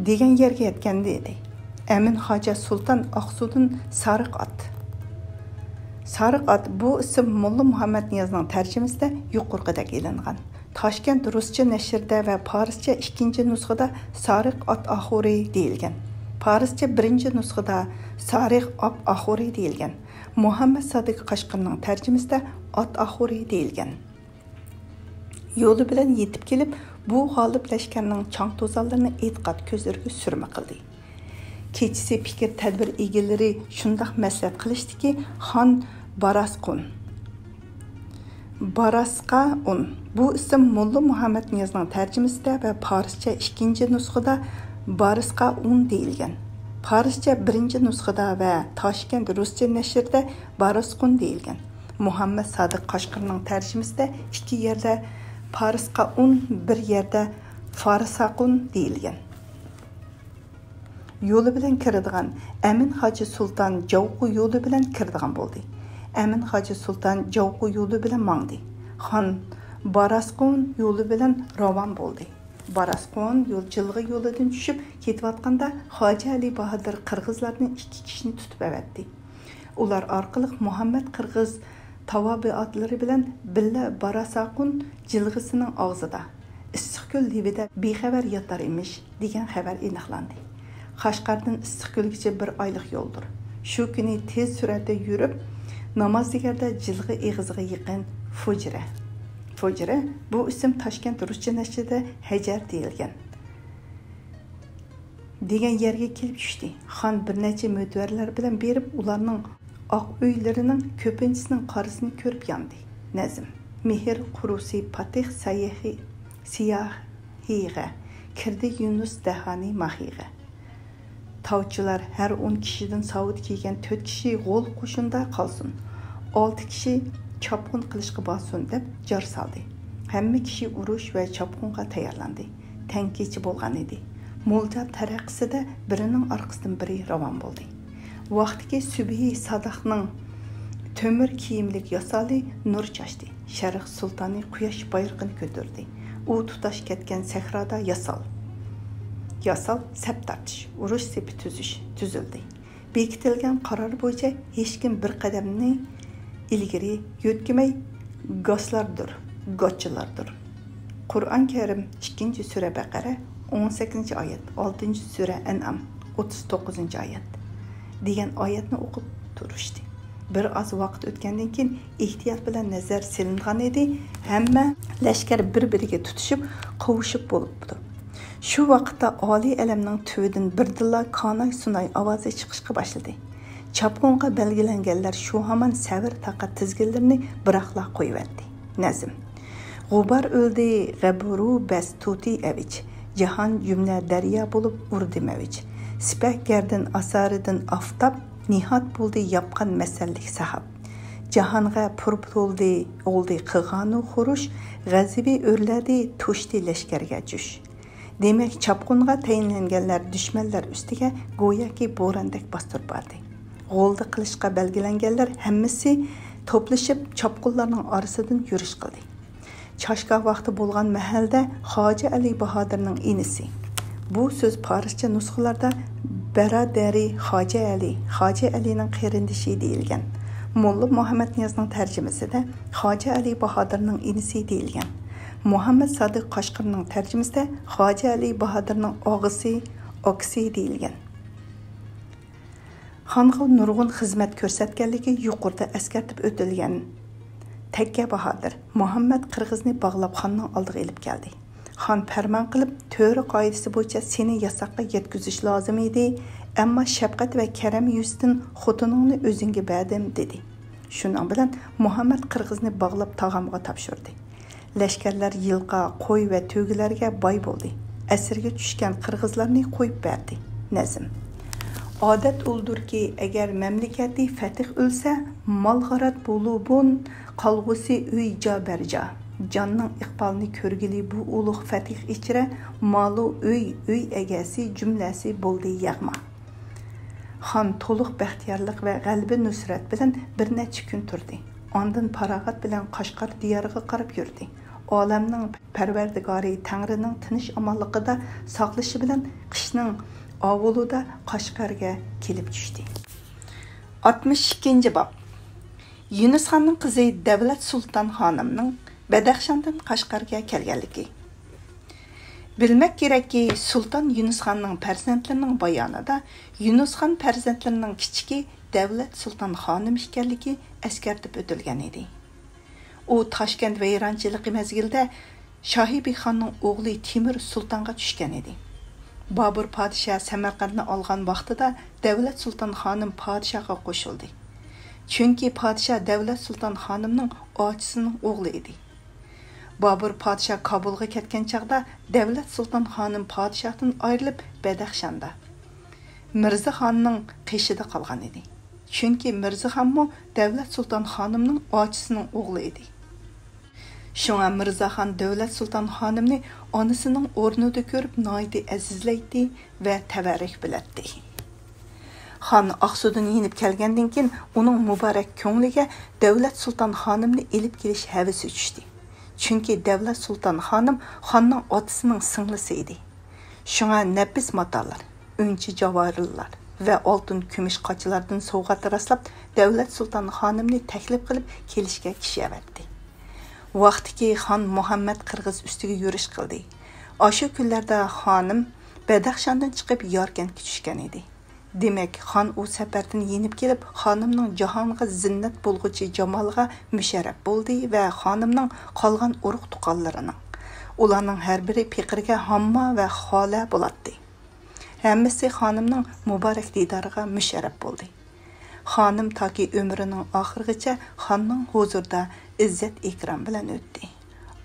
دېگەن يەرگە يەتكەندە ئىدى. ئەمىن خاجە سۇلتان ئاقسۇدىن سارىق ئات. سارىق ئات بۇ ئىسىم موللا مۇھەممەد نىيازنىڭ تەرجىمىسىدە يۇقىرىقىدەك ئېلىنغان. تاشكەنت رۇسچە نەشرىدە ۋە پارسچە ئىككىنچى نۇسخىدا سارىق ئات ئاخۇرى دېيىلگەن. پارسچە بىرىنچى نۇسخىدا سارىق ئاپ ئاخۇرى دېيىلگەن. مۇھەممەد سادىق قەشقىرىنىڭ تەرجىمىسىدە ئات ئاخۇرى دېيىلگەن. يولى بىلەن يېتىپ كېلىپ، بۇ غالىب لەشكەرنىڭ چاڭ-توزانلىرىنى ئېتىقاد كۆزلىرىگە سۈرمە قىلدى. كېچىسى پىكىر تەدبىر ئىگىلىرى شۇنداق مەسلىھەت قىلىشتىكى، خان باراسقۇن، باراسقا ئۇن. بۇ ئىسىم موللا مۇھەممەد نىيازنىڭ تەرجىمىسىدە ۋە پارسچە ئىككىنچى نۇسخىدا بارىسقا ئۇن دېيىلگەن. پارسچە بىرىنچى نۇسخىدا ۋە تاشكەنت رۇسچە نەشرىدە باراسقۇن دېيىلگەن. مۇھەممەد سادىق قەشقىرىنىڭ تەرجىمىسىدە ئىككى يەردە پارىسقا ئۇن، بىر يەردە فارساقۇن دېيىلگەن. يولى بىلەن كىرىدىغان ئەمىن خاجى سۇلتان جاۋقۇ يولى بىلەن كىرىدىغان بولدى. ئەمىن خاجى سۇلتان جاۋقۇ يولى بىلەن ماڭدى. خان باراسقۇن يولى بىلەن راۋان بولدى. باراسقۇن يول، جىلغا يولىدىن چۈشۈپ كېتىۋاتقاندا، خاجە ئەلى باھادىر قىرغىزلاردىن ئىككى كىشىنى تۇتۇپ ئەۋەتتى. ئۇلار ئارقىلىق مۇھەممەد قىرغىز تاۋابىئاتلىرى بىلەن بىللە باراساقۇن جىلغىسىنىڭ ئاغزىدا، ئىسسىقكۆل لېۋىدە بىخەۋەر ياتار ئىمىش، دېگەن خەۋەر ئېنىقلاندى. قەشقەردىن ئىسسىقكۆلگىچە بىر ئايلىق يولدۇر. شۇ كۈنى تېز سۈرئەتتە يۈرۈپ، نامازدىگەردە جىلغا ئېغىزىغا يېقىن فۇجرە. فۇجرە، بۇ ئىسىم تاشكەنت رۇسچە نەشرىدە ھەجەر دېيىلگەن. دېگەن يەرگە كېلىپ چۈشتى. خان بىر نەچچە مۆتىۋەرلەر بىلەن بېرىپ، ئۇلارنىڭ ئاق ئۆيلىرىنىڭ كۆپىنچىسىنىڭ قارىسىنى كۆرۈپ ياندى. نەزم. مېھىر قۇرۇسى پاتىخ سەييەھى-، سىياھىغا، كىردى يۇنۇس دەھانى ماھىغا. تاۋچىلار ھەر ئون كىشىدىن ساۋۇت كىيگەن تۆت كىشى غول قوشۇندا قالسۇن، ئالتە كىشى چاپقۇن قىلىشقا بارسۇن دەپ جار سالدى. ھەممە كىشى ئۇرۇش ۋە چاپقۇنغا تەييارلاندى. تەڭ كېچە بولغان ئىدى. مولجا تەرەققىسىدە بىرىنىڭ ئارقىسىدىن بىرى راۋان بولدى. ۋاقتىكى سۈبھى سادىقنىڭ تۆمۈر كىيىملىك ياسالى نۇر چاچتى. شەرق سۇلتانى قۇياش بايرىقىنى كۆتۈردى. ئۇ تۇتاش كەتكەن سەھرادا ياسال، ياسال سەپ تارتىش، ئۇرۇش سېپى تۈزۈش تۈزۈلدى. بېكىتىلگەن قارار بويىچە ھېچكىم بىر قەدەمنى ئىلگىرى يۆتكىمەي، گاسلاردۇر، گاچىلاردۇر. قۇرئان كەرىم ئىككىنچى سۈرە بەقەرە، ئون سەككىزىنچى ئايەت، ئالتىنچى سۈرە ئەنئام، ئوتتۇز توققۇزىنچى ئايەت دېگەن ئايەتنى ئوقۇپ تۇرۇشتى. بىر ئاز ۋاقىت ئۆتكەندىن كېيىن، ئېھتىيات بىلەن نەزەر سېلىنغان ئىدى، ھەممە لەشكەر بىر-بىرىگە تۇتىشىپ، قوۋۇشۇپ بولۇپتۇ. شۇ ۋاقىتتا ئالىي ئەلەمنىڭ تۈۋىدىن بىردىنلا كاناي-سۇناي ئاۋازى چىقىشقا باشلىدى. چاپقۇنغا بەلگىلەنگەنلەر شۇ ھامان سەۋر-تاقەت تىزگىنلىرىنى بىراقلا قويۇۋەتتى. نەزم. غۇبار ئۆلدى، غەبۇرۇ بەس تۇتى ئەۋج. جاھان جۈملە دەريا بولۇپ ئۇردى مەۋج. سىپەھ گەردىن ئاسارىدىن ئافتاب، نىھاد بولدى ياپقان مەسەللىك سەھاب. جاھانغا پۇر تولدى، ئولدى قىغانۇ خۇرۇش، غەزىپى ئۆرلەدى، توشتى لەشكەرگە جۇش. دېمەك، چاپقۇنغا تەيىنلەنگەنلەر دۈشمەنلەر ئۈستىگە گوياكى بوراندەك باستۇرۇپ باردى. غولدا قىلىشقا بەلگىلەنگەنلەر ھەممىسى توپلىشىپ، چاپقۇنلارنىڭ ئارىسىدىن يۈرۈش قىلدى. چاشكا ۋاقتى بولغان مەھەلدە خاجە ئەلى باھادىرنىڭ ئىنىسى، بۇ سۆز پارسچە نۇسخىلاردا بەرادەرى خاجە ئەلى، خاجە ئەلىنىڭ قېرىندىشى دېيىلگەن. موللا مۇھەممەد نىيازنىڭ تەرجىمىسىدە خاجە ئەلى باھادىرنىڭ ئىنىسى دېيىلگەن. مۇھەممەد سادىق قاشقىرنىڭ تەرجىمىسىدە خاجە ئەلى باھادىرنىڭ ئاغىسى، ئاكىسى دېيىلگەن. خانغا نۇرغۇن خىزمەت كۆرسەتكەنلىكى يۇقىرىدا ئەسكەرتىپ ئۆتۈلگەن. تەككە باھادىر مۇھەممەد قىرغىزنى باغلاپ خاننىڭ ئالدىغا ئېلىپ كەلدى. خان پەرمان قىلىپ، تۆرە قائىدىسى بويىچە سېنى ياساققا يەتكۈزۈش لازىم ئىدى، ئەمما شەپقەت ۋە كەرەم يۈزىسىدىن خوتۇنۇڭنى ئۆزۈڭگە بەردىم، دېدى. شۇنىڭ بىلەن مۇھەممەد قىرغىزنى باغلاپ تاغامغا تاپشۇردى. لەشكەرلەر يىلقا، قوي ۋە تۆگىلەرگە باي بولدى. ئەسىرگە چۈشكەن قىرغىزلارنى قويۇپ بەردى. نەزم. ئادەت ئۇلدۇركى، ئەگەر مەملىكەتى فەتىھ ئۆلسە، مال غارات بولۇبۇن، قالغۇسى ئۆي جا بەرجا. جاننىڭ ئىقبالىنى كۆرگىلى بۇ ئۇلۇغ فەتىھ ئىچرە، مالۇ ئۆي، ئۆي ئەگەسى جۈملەسى بولدى يەغما. خان تولۇق بەختىيارلىق ۋە غەلىبە نۇسرەت بىلەن بىر نەچچە كۈن تۇردى. ئاندىن پاراغەت بىلەن قەشقەر دىيارىغا قاراپ يۈردى. ئالەمنىڭ پەرۋەردىگارى تەڭرىنىڭ تىنچ-ئامانلىقىدا ساقلىشى بىلەن قىشنىڭ ئاۋۇلىدا قەشقەرگە كېلىپ چۈشتى. ئاتمىش ئىككىنچى باب. يۈنۈسخاننىڭ قىزى دەۋلەت سۇلتان خانىمنىڭ بەدەخشاندىن قەشقەرگە كەلگەنلىكى. بىلمەك كېرەككى، سۇلتان يۈنۈسخاننىڭ پەرزەنتلىرىنىڭ بايانىدا يۈنۈسخان پەرزەنتلىرىنىڭ كىچىكى دەۋلەت سۇلتان خانىم ئىكەنلىكى ئەسكەرتىپ ئۆتۈلگەن ئىدى. ئۇ تاشكەنت ۋەيرانچىلىقى مەزگىلىدە شاھى بىخاننىڭ ئوغلى تېمۇر سۇلتانغا چۈشكەن ئىدى. بابۇر پادىشاھ سەمەرقەنتنى ئالغان ۋاقتىدا دەۋلەت سۇلتان خانىم پادىشاھقا قوشۇلدى. چۈنكى پادىشاھ دەۋلەت سۇلتان خانىمنىڭ ئاچىسىنىڭ ئوغلى ئىدى. بابۇر پادىشاھ كابۇلغا كەتكەن چاغدا دەۋلەت سۇلتان خانىم پادىشاھتىن ئايرىلىپ بەدەخشاندا، مىرزاخاننىڭ قېشىدا قالغان ئىدى. چۈنكى مىرزاخانمۇ دەۋلەت سۇلتان خانىمنىڭ ئاچىسىنىڭ ئوغلى ئىدى. شۇڭا مىرزاخان دەۋلەت سۇلتان خانىمنى ئانىسىنىڭ ئورنىدا كۆرۈپ ناھايىتى ئەزىزلەيتتى ۋە تەۋەررۈك بىلەتتى. خان ئاقسۇدىن يېنىپ كەلگەندىن كېيىن ئۇنىڭ مۇبارەك كۆڭلىگە دەۋلەت سۇلتان خانىمنى ئېلىپ كېلىش ھەۋىسى چۈشتى. چۈنكى دەۋلەت سۇلتان خانىم خاننىڭ ئاتىسىنىڭ سىڭلىسى ئىدى. شۇڭا نەپىس ماتالار، ئۈنچە جاۋاھىرلار ۋە ئالتۇن كۈمۈش قاچىلاردىن سوۋغات راسلاپ، دەۋلەت سۇلتان خانىمنى تەكلىپ قىلىپ كېلىشكە كىشى ئەۋەتتى. ۋاقتىكى خان مۇھەممەد قىرغىز ئۈستىگە يۈرۈش قىلدى. ئاشۇ كۈنلەردە خانىم بەدەخشاندىن چىقىپ ياركەنتكە چۈشكەن ئىدى. دېمەك، خان ئۇ سەپەردىن يېنىپ كېلىپ، خانىمنىڭ جاھانغا زىننەت بولغۇچى جامالىغا مۇشەررەپ بولدى ۋە خانىمنىڭ قالغان ئۇرۇق-تۇغقانلىرىنىڭ، ئۇلارنىڭ ھەر بىرى پېقىرگە ھامما ۋە خالە بولاتتى. ھەممىسى خانىمنىڭ مۇبارەك دىدارىغا مۇشەررەپ بولدى. خانىم تاكى ئۆمرىنىڭ ئاخىرىغىچە خاننىڭ ھۇزۇرىدا ئىززەت-ئىكرام بىلەن ئۆتتى.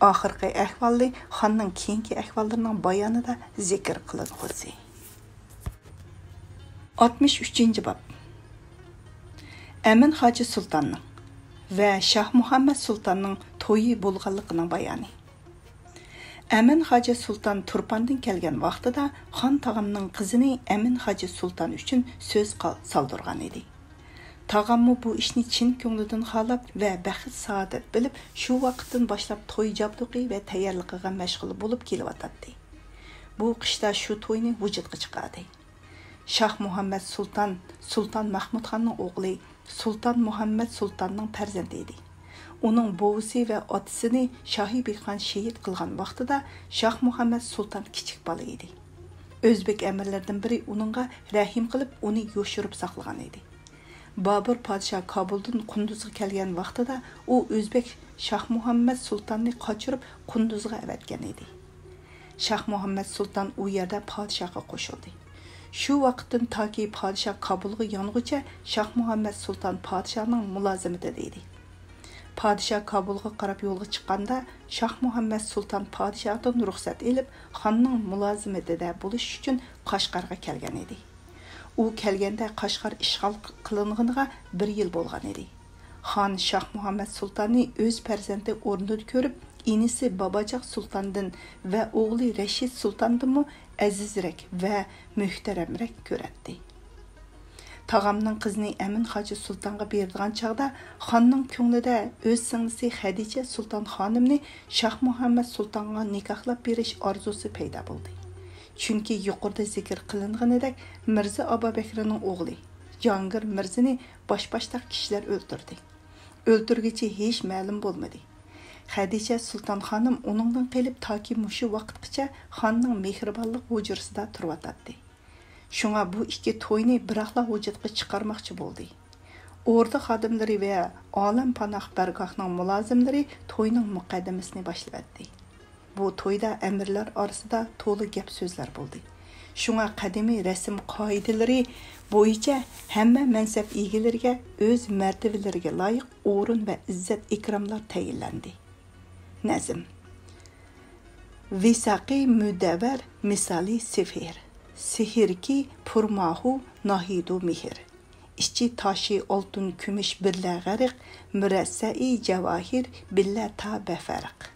ئاخىرقى ئەھۋالى خاننىڭ كېيىنكى ئەھۋاللىرىنىڭ بايانىدا زىكىر قىلىنغۇسى. ئاتمىش ئۈچىنچى باب. ئەمىن خاجا سۇلتاننىڭ ۋە شاھ مۇھەممەد سۇلتاننىڭ تويى بولغانلىقىنىڭ بايانى. ئەمىن خاجا سۇلتان تۇرپاندىن كەلگەن ۋاقتىدا خان تاغامنىڭ قىزىنى ئەمىن خاجا سۇلتان ئۈچۈن سۆز قال-، سالدۇرغان ئىدى. تاغاممۇ بۇ ئىشنى چىن كۆڭلىدىن خالاپ ۋە بەخت-سائادەت بىلىپ، شۇ ۋاقىتتىن باشلاپ توي جابدۇقى ۋە تەييارلىقىغا مەشغۇل بولۇپ كېلىۋاتاتتى. بۇ قىشتا شۇ توينى ۋۇجۇدقا چىقاردى. شاھ مۇھەممەد سۇلتان، سۇلتان مەھمۇد خاننىڭ ئوغلى سۇلتان مۇھەممەد سۇلتاننىڭ پەرزەنتى ئىدى. ئۇنىڭ بوۋىسى ۋە ئاتىسىنى شاھى بىخان شېھىت قىلغان ۋاقتىدا شاھ مۇھەممەد سۇلتان كىچىك بالا ئىدى. ئۆزبېك ئەمىرلىرىدىن بىرى ئۇنىڭغا رەھىم قىلىپ، ئۇنى يوشۇرۇپ ساقلىغان ئىدى. بابۇر پادىشاھ كابۇلدىن قۇندۇزغا كەلگەن ۋاقتىدا ئۇ ئۆزبېك شاھ مۇھەممەد سۇلتاننى قاچۇرۇپ، قۇندۇزغا ئەۋەتكەن ئىدى. شاھ مۇھەممەد سۇلتان ئۇ يەردە پادىشاھقا قوشۇلدى. شۇ ۋاقىتتىن تاكى پادىشاھ كابۇلغا يانغۇچە شاھ مۇھەممەد سۇلتان پادىشاھنىڭ مۇلازىمىتىدە ئىدى. پادىشاھ كابۇلغا قاراپ يولغا چىققاندا، شاھ مۇھەممەد سۇلتان پادىشاھتىن رۇخسەت ئېلىپ، خاننىڭ مۇلازىمىتىدە بولۇش ئۈچۈن قەشقەرگە كەلگەن ئىدى. ئۇ كەلگەندە قەشقەر ئىشغال قىلىنغىنىغا بىر يىل بولغان ئىدى. خان شاھ مۇھەممەد سۇلتاننى ئۆز پەرزەنتى ئورنىدا كۆرۈپ، ئىنىسى باباجاق سۇلتاندىن ۋە ئوغلى رەشىد سۇلتاندىنمۇ ئەزىزرەك ۋە مۆھتەرەمرەك كۆرەتتى. تاغامنىڭ قىزىنى ئەمىن خاجا سۇلتانغا بېرىدىغان چاغدا، خاننىڭ كۆڭلىدە ئۆز سىڭلىسى خەدىچە سۇلتان خانىمنى شاھ مۇھەممەد سۇلتانغا نىكاھلاپ بېرىش ئارزۇسى پەيدا بولدى. چۈنكى يۇقىرىدا زىكىر قىلىنغىنىدەك، مىرزا ئابابەكرىنىڭ ئوغلى جاھانگىر مىرزىنى باش-باشتاق كىشىلەر ئۆلتۈردى. ئۆلتۈرگۈچى ھېچ مەلۇم بولمىدى. خەدىچە سۇلتان خانىم ئۇنىڭدىن قېلىپ تاكى مۇشۇ ۋاقىتقىچە خاننىڭ مېھرىبانلىق ھۇجرىسىدا تۇرۇۋاتاتتى. شۇڭا بۇ ئىككى توينى بىراقلا ۋۇجۇدقا چىقارماقچى بولدى. ئوردا خادىملىرى ۋە ئالەمپاناھ بارگاھنىڭ مۇلازىملىرى توينىڭ مۇقەددىمىسىنى باشلىۋەتتى. بۇ تويدا ئەمىرلەر ئارىسىدا تولا گەپ سۆزلەر بولدى. شۇڭا قەدىمىي رەسىم قائىدىلىرى بويىچە ھەممە مەنسەپ ئىگىلىرىگە ئۆز مەرتىۋىلىرىگە لايىق ئورۇن ۋە ئىززەت ئىكراملار تەيىنلەندى. نەزم. ۋىساقى مۇدەۋۋەر مىسالى سېفىر، سېھىركى پۇرماھۇ ناھىدۇ مېھىر. ئىچى تاشى ئالتۇن كۈمۈش بىللە غەرق، مۇرەسسەئى جاۋاھىر بىللە تا بەفەرق.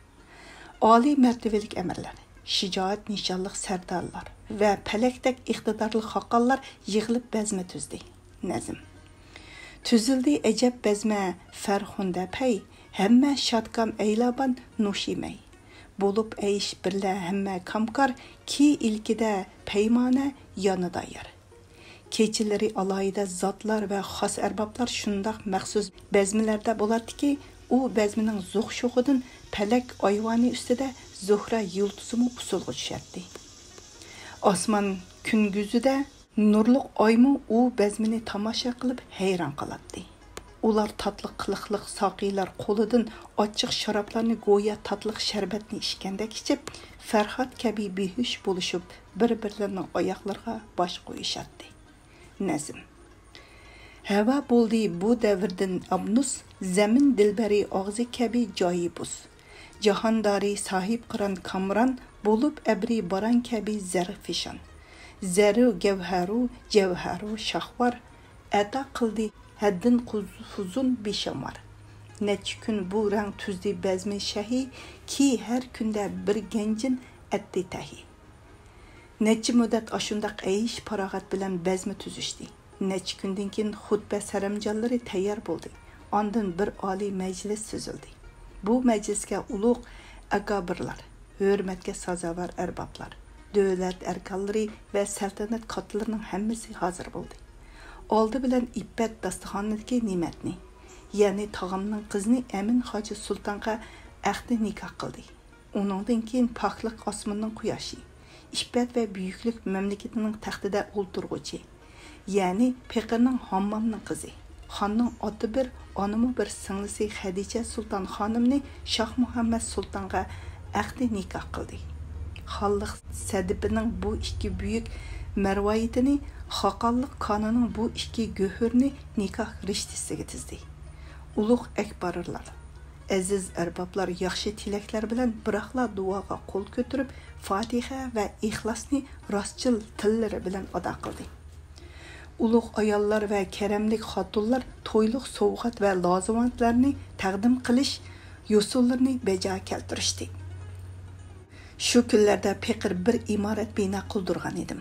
ئالىي مەرتىۋىلىك ئەمىرلەر، شىجائەت نىشانلىق سەردارلار ۋە پەلەكتەك ئىقتىدارلىق خاقانلار يىغىلىپ بەزمە تۈزدى. نەزم. تۈزۈلدى ئەجەب بەزمە فەرخۇندە پەي، ھەممە شادكام ئەيلابان نوشىمەي. بولۇپ ئەيش بىرلە ھەممە كامكار، كى ئىلكىدە پەيمانە يانىدا يار. كېچىلىرى ئالاھىدە زاتلار ۋە خاس ئەربابلار شۇنداق مەخسۇس بەزمىلەردە بولاتتىكى، ئۇ بەزمىنىڭ زوق-شوخىدىن پەلەك ئايۋانى ئۈستىدە زۆھرە يۇلتۇزىمۇ ئۇسسۇلغا چۈشەتتى. ئاسمان كۈنگۈزىدە نۇرلۇق ئايمۇ ئۇ بەزمىنى تاماشا قىلىپ ھەيران قالاتتى. ئۇلار تاتلىق قىلىقلىق ساقىيلار قولىدىن ئاچچىق شارابلارنى گويا تاتلىق شەربەتنى ئىچكەندەك ئىچىپ، فەرھاد كەبى بىھوش بولۇشۇپ، بىر-بىرلىرىنىڭ ئاياغلىرىغا باش قويۇشاتتى. نەزم. ھەۋا بولدى بۇ دەۋردىن ئابنۇس، زەمىن دىلبەرى ئاغزى كەبى جايى بۇس. جاھاندارى ساھىب قىران كامران، بولۇپ ئەبرى باران كەبى زەرفىشان. زەرۇ گەۋھەرۇ جەۋھەرۇ شاھۋار، ئەتا قىلدى ھەددىن قۇز-، فۇزۇن بىشۇمار. نەچچە كۈن بۇ رەڭ تۈزدى بەزمى شەھى، كى ھەر كۈندە بىر گەنجىن ئەتتى تەھى. نەچچە مۇددەت ئاشۇنداق ئەيش-پاراغەت بىلەن بەزمە تۈزۈشتى. نەچچە كۈندىن كېيىن خۇتبە سەرەمجانلىرى تەييار بولدى. ئاندىن بىر ئالىي مەجلىس سۈزۈلدى. بۇ مەجلىسكە ئۇلۇغ ئاكابىرلار، ھۆرمەتكە سازاۋەر ئەربابلار، دۆلەت ئەركانلىرى ۋە سەلتەنەت كاتتىلىرىنىڭ ھەممىسى ھازىر بولدى. ئالدى بىلەن ئىپپەت داستىخانىدىكى نېمەتنى، يەنى تاغامنىڭ قىزىنى ئەمىن خاجا سۇلتانغا ئەقدى نىكاھ قىلدى. ئۇنىڭدىن كېيىن پاكلىق ئاسمىنىنىڭ قۇياشى، ئىپپەت ۋە بۈيۈكلۈك مەملىكىتىنىڭ تەختىدە ئولتۇرغۇچى، يەنى پېقىرنىڭ ھاممامنىڭ قىزى، خاننىڭ ئاتا بىر، ئانىمۇ بىر سىڭلىسى خەدىچە سۇلتان خانىمنى شاھ مۇھەممەد سۇلتانغا ئەقدى نىكاھ قىلدى. خانلىق سەدىپىنىڭ بۇ ئىككى بۈيۈك مەرۋايىتىنى، خاقانلىق كانىنىڭ بۇ ئىككى گۆھىرىنى نىكاھ رىشتىسىگە تىزدى. ئۇلۇغ ئەكبارلار، ئەزىز ئەربابلار ياخشى تىلەكلەر بىلەن بىراقلا دۇئاغا قول كۆتۈرۈپ، فاتىھە ۋە ئىخلاسنى راستچىل تىللىرى بىلەن ئادا قىلدى. ئۇلۇغ ئاياللار ۋە كەرەملىك خاتۇنلار تويلۇق سوۋغات ۋە لازىۋانتلارنى تەقدىم قىلىش يوسۇنلىرىنى بەجا كەلتۈرۈشتى. شۇ كۈنلەردە پېقىر بىر ئىمارەت بىنا قىلدۇرغان ئىدىم.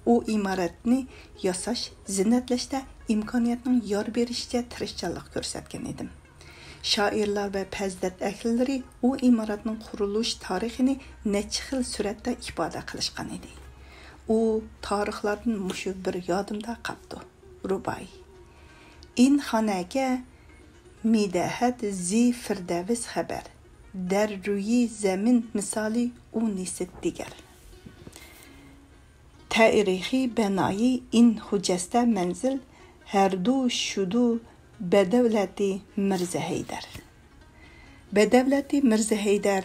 ئۇ ئىمارەتنى ياساش، زىننەتلەشتە ئىمكانىيەتنىڭ يار بېرىشىچە تىرىشچانلىق كۆرسەتكەن ئىدىم. شائىرلار ۋە پەزىلەت ئەھلىلىرى ئۇ ئىمارەتنىڭ قۇرۇلۇش تارىخىنى نەچچە خىل سۈرەتتە ئىپادە قىلىشقان ئىدى. ئۇ تارىخلاردىن مۇشۇ بىر يادىمدا قاپتۇ. رۇبائىي. ئىن خانەكە مىدەھەت زى فىردەۋس خەبەر، دەر رۇيى زەمىن مىسالى ئۇ نىسىت دىگەر. تەئرىخى بەنايى ئىن خۇجەستە مەنزىل، ھەردۇ شۇدۇ بەدەۋلەتى مىرزە ھەيدەر. بەدەۋلەتى مىرزە ھەيدەر،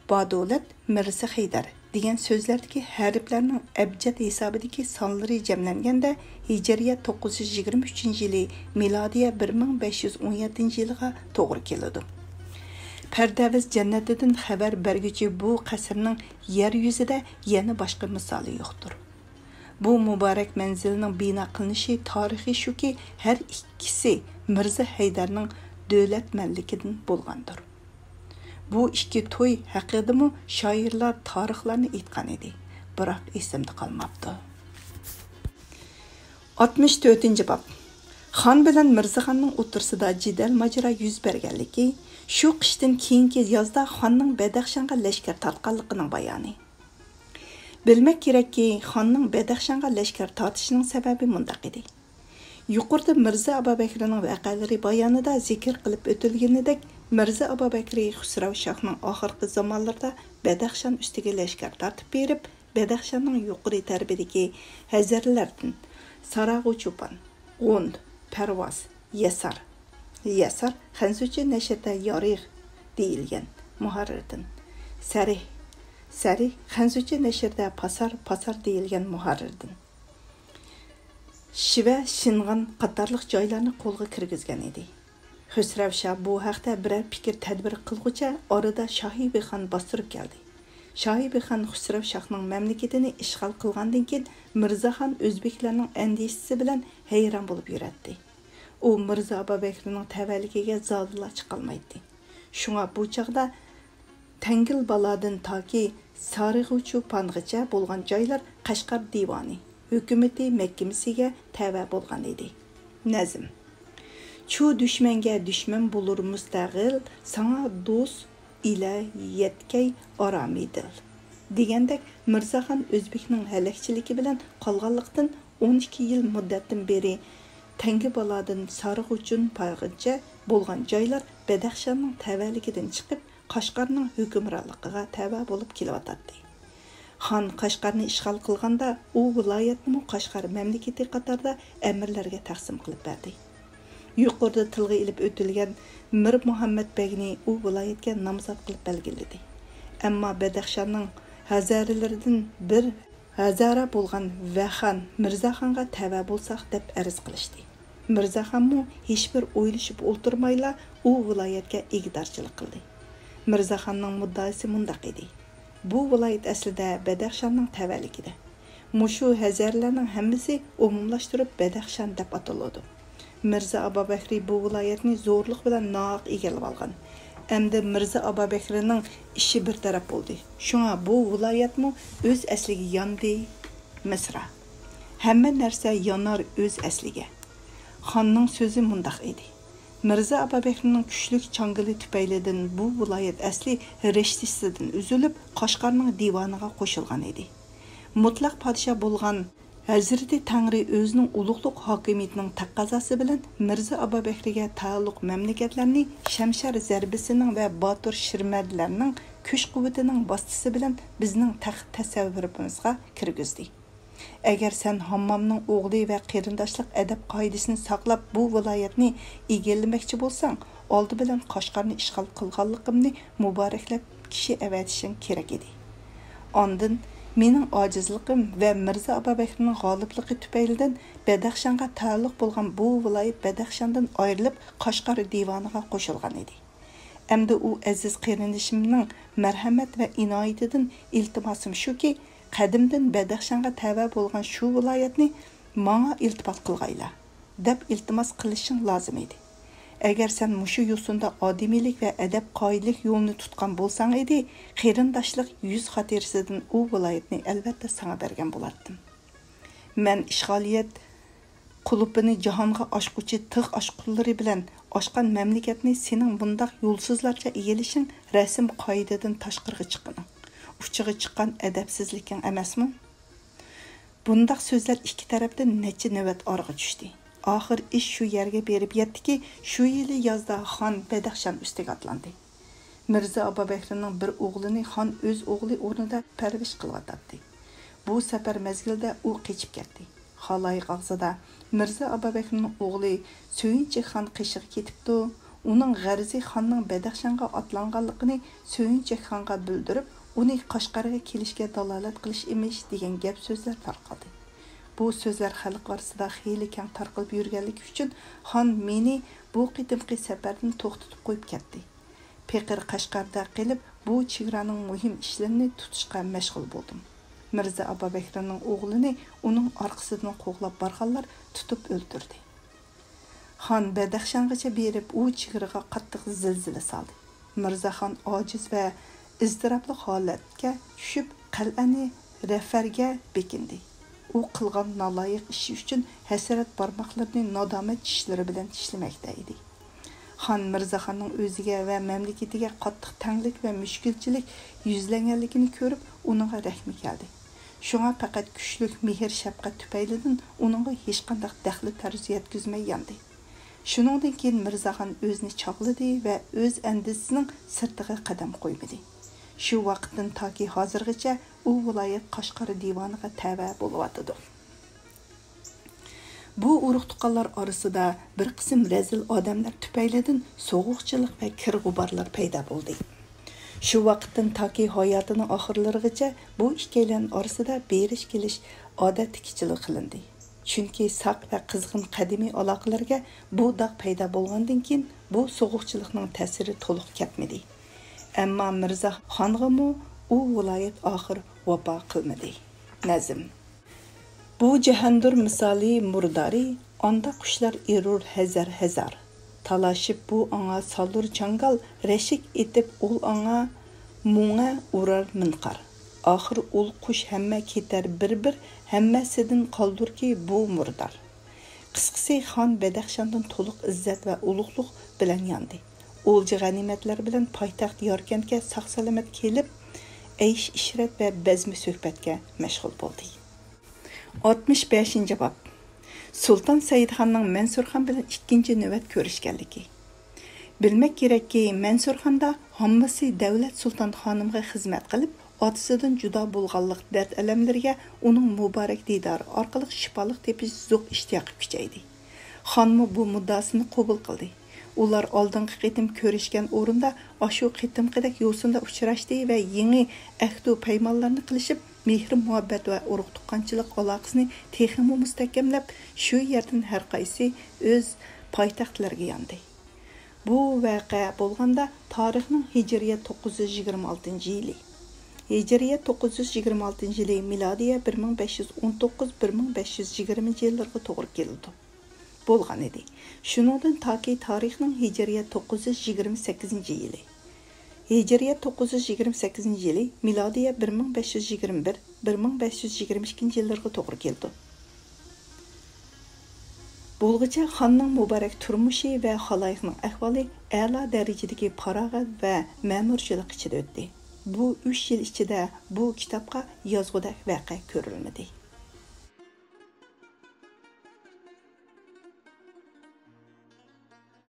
بادولەت مىرزە ھەيدەر دېگەن سۆزلەردىكى ھەرپلەرنىڭ ئەبجەد ھېسابىدىكى سانلىرى جەملەنگەندە، ھىجرىيە توققۇز يۈز يىگىرمە ئۈچىنچى يىلى، مىلادىيە بىر مىڭ بەش يۈز ئون يەتتىنچى يىلىغا توغرا كېلىدۇ. پەردەۋس جەننىتىدىن خەۋەر بەرگۈچى بۇ قەسىرنىڭ يەر يۈزىدە يەنە باشقا مىسالى يوقتۇر. بۇ مۇبارەك مەنزىلنىڭ بىنا قىلىنىشى تارىخى شۇكى، ھەر ئىككىسى مىرزا ھەيدەرنىڭ دۆلەتمەنلىكىدىن بولغاندۇر. بۇ ئىككى توي ھەققىدىمۇ شائىرلار تارىخلارنى ئېيتقان ئىدى، بىراق ئېسىمدە قالماپتۇ. ئاتمىش تۆتىنچى باب. خان بىلەن مىرزىخاننىڭ ئوتتۇرىسىدا جېدەل ماجىرا يۈز بەرگەنلىكى، شۇ قىشتىن كېيىنكى يازدا خاننىڭ بەدەخشانغا لەشكەر تارتقانلىقىنىڭ بايانى. بىلمەك كېرەككى، خاننىڭ بەدەخشانغا لەشكەر تارتىشىنىڭ سەۋەبى مۇنداق ئىدى. يۇقىرىدا مىرزا ئابابەكرىنىڭ ۋەقەلىرى بايانىدا زىكىر قىلىپ ئۆتۈلگىنىدەك، مىرزا ئابابەكرى خۇسراۋ شاھنىڭ ئاخىرقى زامانلىرىدا بەدەخشان ئۈستىگە لەشكەر تارتىپ بېرىپ، بەدەخشاننىڭ يۇقىرى تەرىپىدىكى ھەزەرلەردىن، ساراغۇ چوپان، غوند، پەرۋاز، يەسار، يەسار خەنزۇچە نەشردە يارىغ دېيىلگەن مۇھەررىردىن، سەرىھ، سەرىھ خەنزۇچە نەشردە پاسار، پاسار دېيىلگەن مۇھەررىردىن، شىۋە، شىنغان قاتارلىق جايلارنى قولغا كىرگۈزگەن ئىدى. خۇسرەۋ شاھ بۇ ھەقتە بىرەر پىكىر تەدبىر قىلغۇچە ئارىدا شاھىبىخان باستۇرۇپ كەلدى. شاھىبىخان خۇسرەۋ شاھنىڭ مەملىكىتىنى ئىشغال قىلغاندىن كېيىن، مىرزاخان ئۆزبېكلەرنىڭ ئەندىشىسى بىلەن ھەيران بولۇپ يۈرەتتى. ئۇ مىرزا ئابابەكرىنىڭ تەۋەلىكىگە زادىلا چىقالمايتتى. شۇڭا بۇ چاغدا تەڭگىلبالادىن تاكى سارىغۇچۇپانغىچە بولغان جايلار قەشقەر دىۋانى، ھۆكۈمىتى مەھكىمىسىگە تەۋە بولغان ئىدى. نەزم. چۇ دۈشمەنگە دۈشمەن بولۇر مۇستەغىل، ساڭا دوست ئىلە يەتكەي ئارامى دىل. دېگەندەك، مىرزاخان ئۆزبېكنىڭ ھەلەكچىلىكى بىلەن قالغانلىقتىن، ئون ئىككى يىل مۇددەتتىن بېرى تەڭگىبالادىن سارىغۇچۇپانغىچە بولغان جايلار بەدەخشاننىڭ تەۋەلىكىدىن چىقىپ، قەشقەرنىڭ ھۆكۈمرانلىقىغا تەۋە بولۇپ كېلىۋاتاتتى. خان قەشقەرنى ئىشغال قىلغاندا، ئۇ ۋىلايەتنىمۇ قەشقەر مەملىكىتى قاتارىدا ئەمىرلەرگە تەقسىم قىلىپ بەردى. يۇقىرىدا تىلغا ئېلىپ ئۆتۈلگەن مىر مۇھەممەد بەگنى ئۇ ۋىلايەتكە نامزات قىلىپ بەلگىلىدى. ئەمما بەدەخشاننىڭ ھەزەرىلىرىدىن بىر ھەزەرە بولغان ۋەخان مىرزاخانغا تەۋە بولساق دەپ ئەرز قىلىشتى. مىرزاخانمۇ ھېچبىر ئويلىشىپ ئولتۇرمايلا ئۇ ۋىلايەتكە ئىگىدارچىلىق قىلدى. مىرزاخاننىڭ مۇددىئاسى مۇنداق ئىدى: بۇ ۋىلايەت ئەسلىدە بەدەخشاننىڭ تەۋەلىكىدە. مۇشۇ ھەزەرلەرنىڭ ھەممىسى ئومۇملاشتۇرۇپ بەدەخشان دەپ ئاتىلىدۇ. مىرزا ئابابەكرى بۇ ۋىلايەتنى زورلۇق بىلەن ناھەق ئىگىلىۋالغان. ئەمدى مىرزا ئابابەكرىنىڭ ئىشى بىر تەرەپ بولدى. شۇڭا بۇ ۋىلايەتمۇ ئۆز ئەسلىگە ياندى. مىسرا. ھەممە نەرسە يانار ئۆز ئەسلىگە. خاننىڭ سۆزى مۇنداق ئىدى: مىرزا ئابابەكرىنىڭ كۈچلۈك چاڭگىلى تۈپەيلىدىن بۇ ۋىلايەت ئەسلى رىشتىسىدىن ئۈزۈلۈپ، قەشقەرنىڭ دىۋانىغا قوشۇلغان ئىدى. مۇتلەق پادىشاھ بولغان ھەزرىتى تەڭرى ئۆزىنىڭ ئۇلۇغلۇق ھاكىمىيىتىنىڭ تەقەززاسى بىلەن مىرزا ئابابەكرىگە تەئەللۇق مەملىكەتلەرنى شەمشەر زەربىسىنىڭ ۋە باتۇر شىرمەدلەرنىڭ كۈچ-قۇۋۋىتىنىڭ ۋاسىتىسى بىلەن بىزنىڭ تەخت تەسەۋۋۇرىمىزغا كىرگۈزدى. ئەگەر سەن ھاممامنىڭ ئوغلى ۋە قېرىنداشلىق ئەدەپ-قائىدىسىنى ساقلاپ، بۇ ۋىلايەتنى ئىگىلىمەكچى بولساڭ، ئالدى بىلەن قەشقەرنى ئىشغال قىلغانلىقىمنى مۇبارەكلەپ كىشى ئەۋەتىشىڭ كېرەك ئىدى. ئاندىن مېنىڭ ئاجىزلىقىم ۋە مىرزا ئابابەكرىنىڭ غالىبلىقى تۈپەيلىدىن بەدەخشانغا تەئەللۇق بولغان بۇ ۋىلايەت بەدەخشاندىن ئايرىلىپ، قەشقەر دىۋانىغا قوشۇلغان ئىدى. ئەمدى ئۇ ئەزىز قېرىندىشىمنىڭ مەرھەمەت ۋە ئىنايىتىدىن ئىلتىماسىم شۇكى، قەدىمدىن بەدەخشانغا تەۋە بولغان شۇ ۋىلايەتنى ماڭا ئىلتىپات قىلغايلا، دەپ ئىلتىماس قىلىشىڭ لازىم ئىدى. ئەگەر سەن مۇشۇ يوسۇندا ئادىمىيلىك ۋە ئەدەپ-قائىدىلىك يولىنى تۇتقان بولساڭ ئىدى، قېرىنداشلىق يۈز خاتىرىسىدىن ئۇ ۋىلايەتنى ئەلۋەتتە ساڭا بەرگەن بولاتتىم. مەن ئىشغالىيەت قۇلۇپىنى جاھانغا ئاچقۇچى تىغ ئاچقۇنلىرى بىلەن ئاچقان مەملىكەتنى سېنىڭ بۇنداق يولسىزلارچە ئىگىلىشىڭ رەسىم قائىدىدىن تاشقىرىغا چىققىنىڭ، ئۇچىغا چىققان ئەدەپسىزلىكىڭ ئەمەسمۇ؟ بۇنداق سۆزلەر ئىككى تەرەپتىن نەچچە نۆۋەت ئارىغا چۈشتى. ئاخىر ئىش شۇ يەرگە بېرىپ يەتتىكى، شۇ يىلى يازدا خان بەدەخشان ئۈستىگە ئاتلاندى. مىرزا ئابابەكرىنىڭ بىر ئوغلىنى خان ئۆز ئوغلى ئورنىدا پەرۋىش قىلىۋاتاتتى. بۇ سەپەر مەزگىلىدە ئۇ قېچىپ كەتتى. خالايىق ئاغزىدا، مىرزا ئابابەكرىنىڭ ئوغلى سۆيۈنچەك خان قېشىغا كېتىپتۇ، ئۇنىڭ غەرىزى خاننىڭ بەدەخشانغا ئاتلانغانلىقىنى سۆيۈنچەك خانغا بىلدۈرۈپ، ئۇنى قەشقەرگە كېلىشكە دالالەت قىلىش ئىمىش، دېگەن گەپ-سۆزلەر تارقالدى. بۇ سۆزلەر خەلق ئارىسىدا خېلى كەڭ تارقىلىپ يۈرگەنلىكى ئۈچۈن، خان مېنى بۇ قېتىمقى سەپەردىن توختىتىپ قويۇپ كەتتى. پېقىر قەشقەردە قېلىپ، بۇ چېگرانىڭ مۇھىم ئىشلىرىنى تۇتۇشقا مەشغۇل بولدۇم. مىرزا ئابابەكرىنىڭ ئوغلىنى ئۇنىڭ ئارقىسىدىن قوغلاپ بارغانلار تۇتۇپ ئۆلتۈردى. خان بەدەخشانغىچە بېرىپ، ئۇ چېگرىغا قاتتىق زىلزىلە سالدى. مىرزاخان ئاجىز ۋە ئىزتىراپلىق ھالەتكە چۈشۈپ، قەلئەنى رەفەرگە بېكىندى. ئۇ قىلغان نالايىق ئىشى ئۈچۈن ھەسرەت بارماقلىرىنى نادامەت چىشلىرى بىلەن چىشلىمەكتە ئىدى. خان مىرزاخاننىڭ ئۆزىگە ۋە مەملىكىتىگە قاتتىق تەڭلىك ۋە مۈشكۈلچىلىك يۈزلەنگەنلىكىنى كۆرۈپ، ئۇنىڭغا رەھمى كەلدى. شۇڭا پەقەت كۈچلۈك مېھىر-شەپقەت تۈپەيلىدىن ئۇنىڭغا ھېچقانداق دەخلى-تەرۇز يەتكۈزمەي ياندى. شۇنىڭدىن كېيىن مىرزاخان ئۆزىنى چاغلىدى ۋە ئۆز ئەندىزىسىنىڭ سىرتىغا قەدەم قويمىدى. شۇ ۋاقىتتىن تاكى ھازىرغىچە ئۇ ۋىلايەت قاشقار دىۋانىغا تەۋە بولۇۋاتىدۇ. بۇ ئۇرۇق-تۇغقانلار ئارىسىدا بىر قىسىم رەزىل ئادەملەر تۈپەيلىدىن سوغۇقچىلىق ۋە كىر-غۇبارلار پەيدا بولدى. شۇ ۋاقىتتىن تاكى ھاياتىنىڭ ئاخىرلىرىغىچە بۇ ئىككىيلەن ئارىسىدا بېرىش-كېلىش ئادەتتىكىچىلا قىلىندى. چۈنكى ساق ۋە قىزغىن قەدىمىي ئالاقىلەرگە بۇ داغ پەيدا بولغاندىن كېيىن، بۇ سوغۇقچىلىقنىڭ تەسىرى تولۇق كەتمىدى. ئەمما مىرزا خانغىمۇ ئۇ ۋىلايەت ئاخىر ۋاپا قىلمىدى. نەزم. بۇ جەھەندۇر مىسالى مۇردارى، ئاندا قۇشلار ئېرۇر ھەزەر-ھەزار. تالاشىپ بۇ ئاڭا سالۇر چاڭگال، رەشك ئېتىپ ئۇل ئاڭا مۇڭە ئۇرار مىنقار. ئاخىر ئۇل قۇش ھەممە كېتەر بىر-بىر، ھەممەسىدىن قالدۇركى بۇ مۇردار. قىسقىسى، خان بەدەخشاندىن تولۇق ئىززەت ۋە ئۇلۇغلۇق بىلەن ياندى. ئولجا غەنىيمەتلەر بىلەن پايتەخت ياركەنتكە ساق-سالامەت كېلىپ، ئەيش-ئىشرەت ۋە بەزمە سۆھبەتكە مەشغۇل بولدى. ئاتمىش بەشىنچى باب. سۇلتان سەئىدخاننىڭ مەنسۇرخان بىلەن ئىككىنچى نۆۋەت كۆرۈشكەنلىكى. بىلمەك كېرەككى، مەنسۇرخاندا ھاممىسى دەۋلەت سۇلتان خانىمغا خىزمەت قىلىپ، ئاتىسىدىن جۇدا بولغانلىق دەرد-ئەلەملىرىگە ئۇنىڭ مۇبارەك دىدارى ئارقىلىق شىپالىق تېپىش زوق ئىشتىياقى كۈچەيدى. خانمۇ بۇ مۇددىئاسىنى قوبۇل قىلدى. ئۇلار ئالدىنقى قېتىم كۆرۈشكەن ئورۇندا ئاشۇ قېتىمقىدەك يوسۇندا ئۇچراشتى ۋە يېڭى ئەھدۇ پەيمانلارنى قىلىشىپ، مېھىر-مۇھەببەت ۋە ئۇرۇق-تۇغقانچىلىق ئالاقىسىنى تېخىمۇ مۇستەھكەملەپ، شۇ يەردىن ھەرقايسى ئۆز پايتەختلىرىگە ياندى. بۇ ۋەقە بولغاندا تارىخنىڭ ھىجرىيە توققۇز يۈز يىگىرمە ئالتىنچى يىلى. ھىجرىيە توققۇز يۈز يىگىرمە ئالتىنچى يىلى، مىلادىيە بىر مىڭ بەش يۈز ئون توققۇز، بىر مىڭ بەش يۈز يىگىرمىنچى يىللىرىغا توغرا كېلىدۇ. بولغان ئىدى. شۇنىڭدىن تاكى تارىخنىڭ ھىجرىيە توققۇز يۈز يىگىرمە سەككىزىنچى يىلى. ھىجرىيە توققۇز يۈز يىگىرمە سەككىزىنچى يىلى، مىلادىيە بىر مىڭ بەش يۈز يىگىرمە بىر، بىر مىڭ بەش يۈز يىگىرمە ئىككىنچى يىللىرىغا توغرا كېلىدۇ. بولغۇچە خاننىڭ مۇبارەك تۇرمۇشى ۋە خالايىقنىڭ ئەھۋالى ئەلا دەرىجىدىكى پاراغەت ۋە مەمۇرچىلىق ئىچىدە ئۆتتى. بۇ ئۈچ يىل ئىچىدە بۇ كىتابقا يازغۇدەك ۋەقە كۆرۈلمىدى.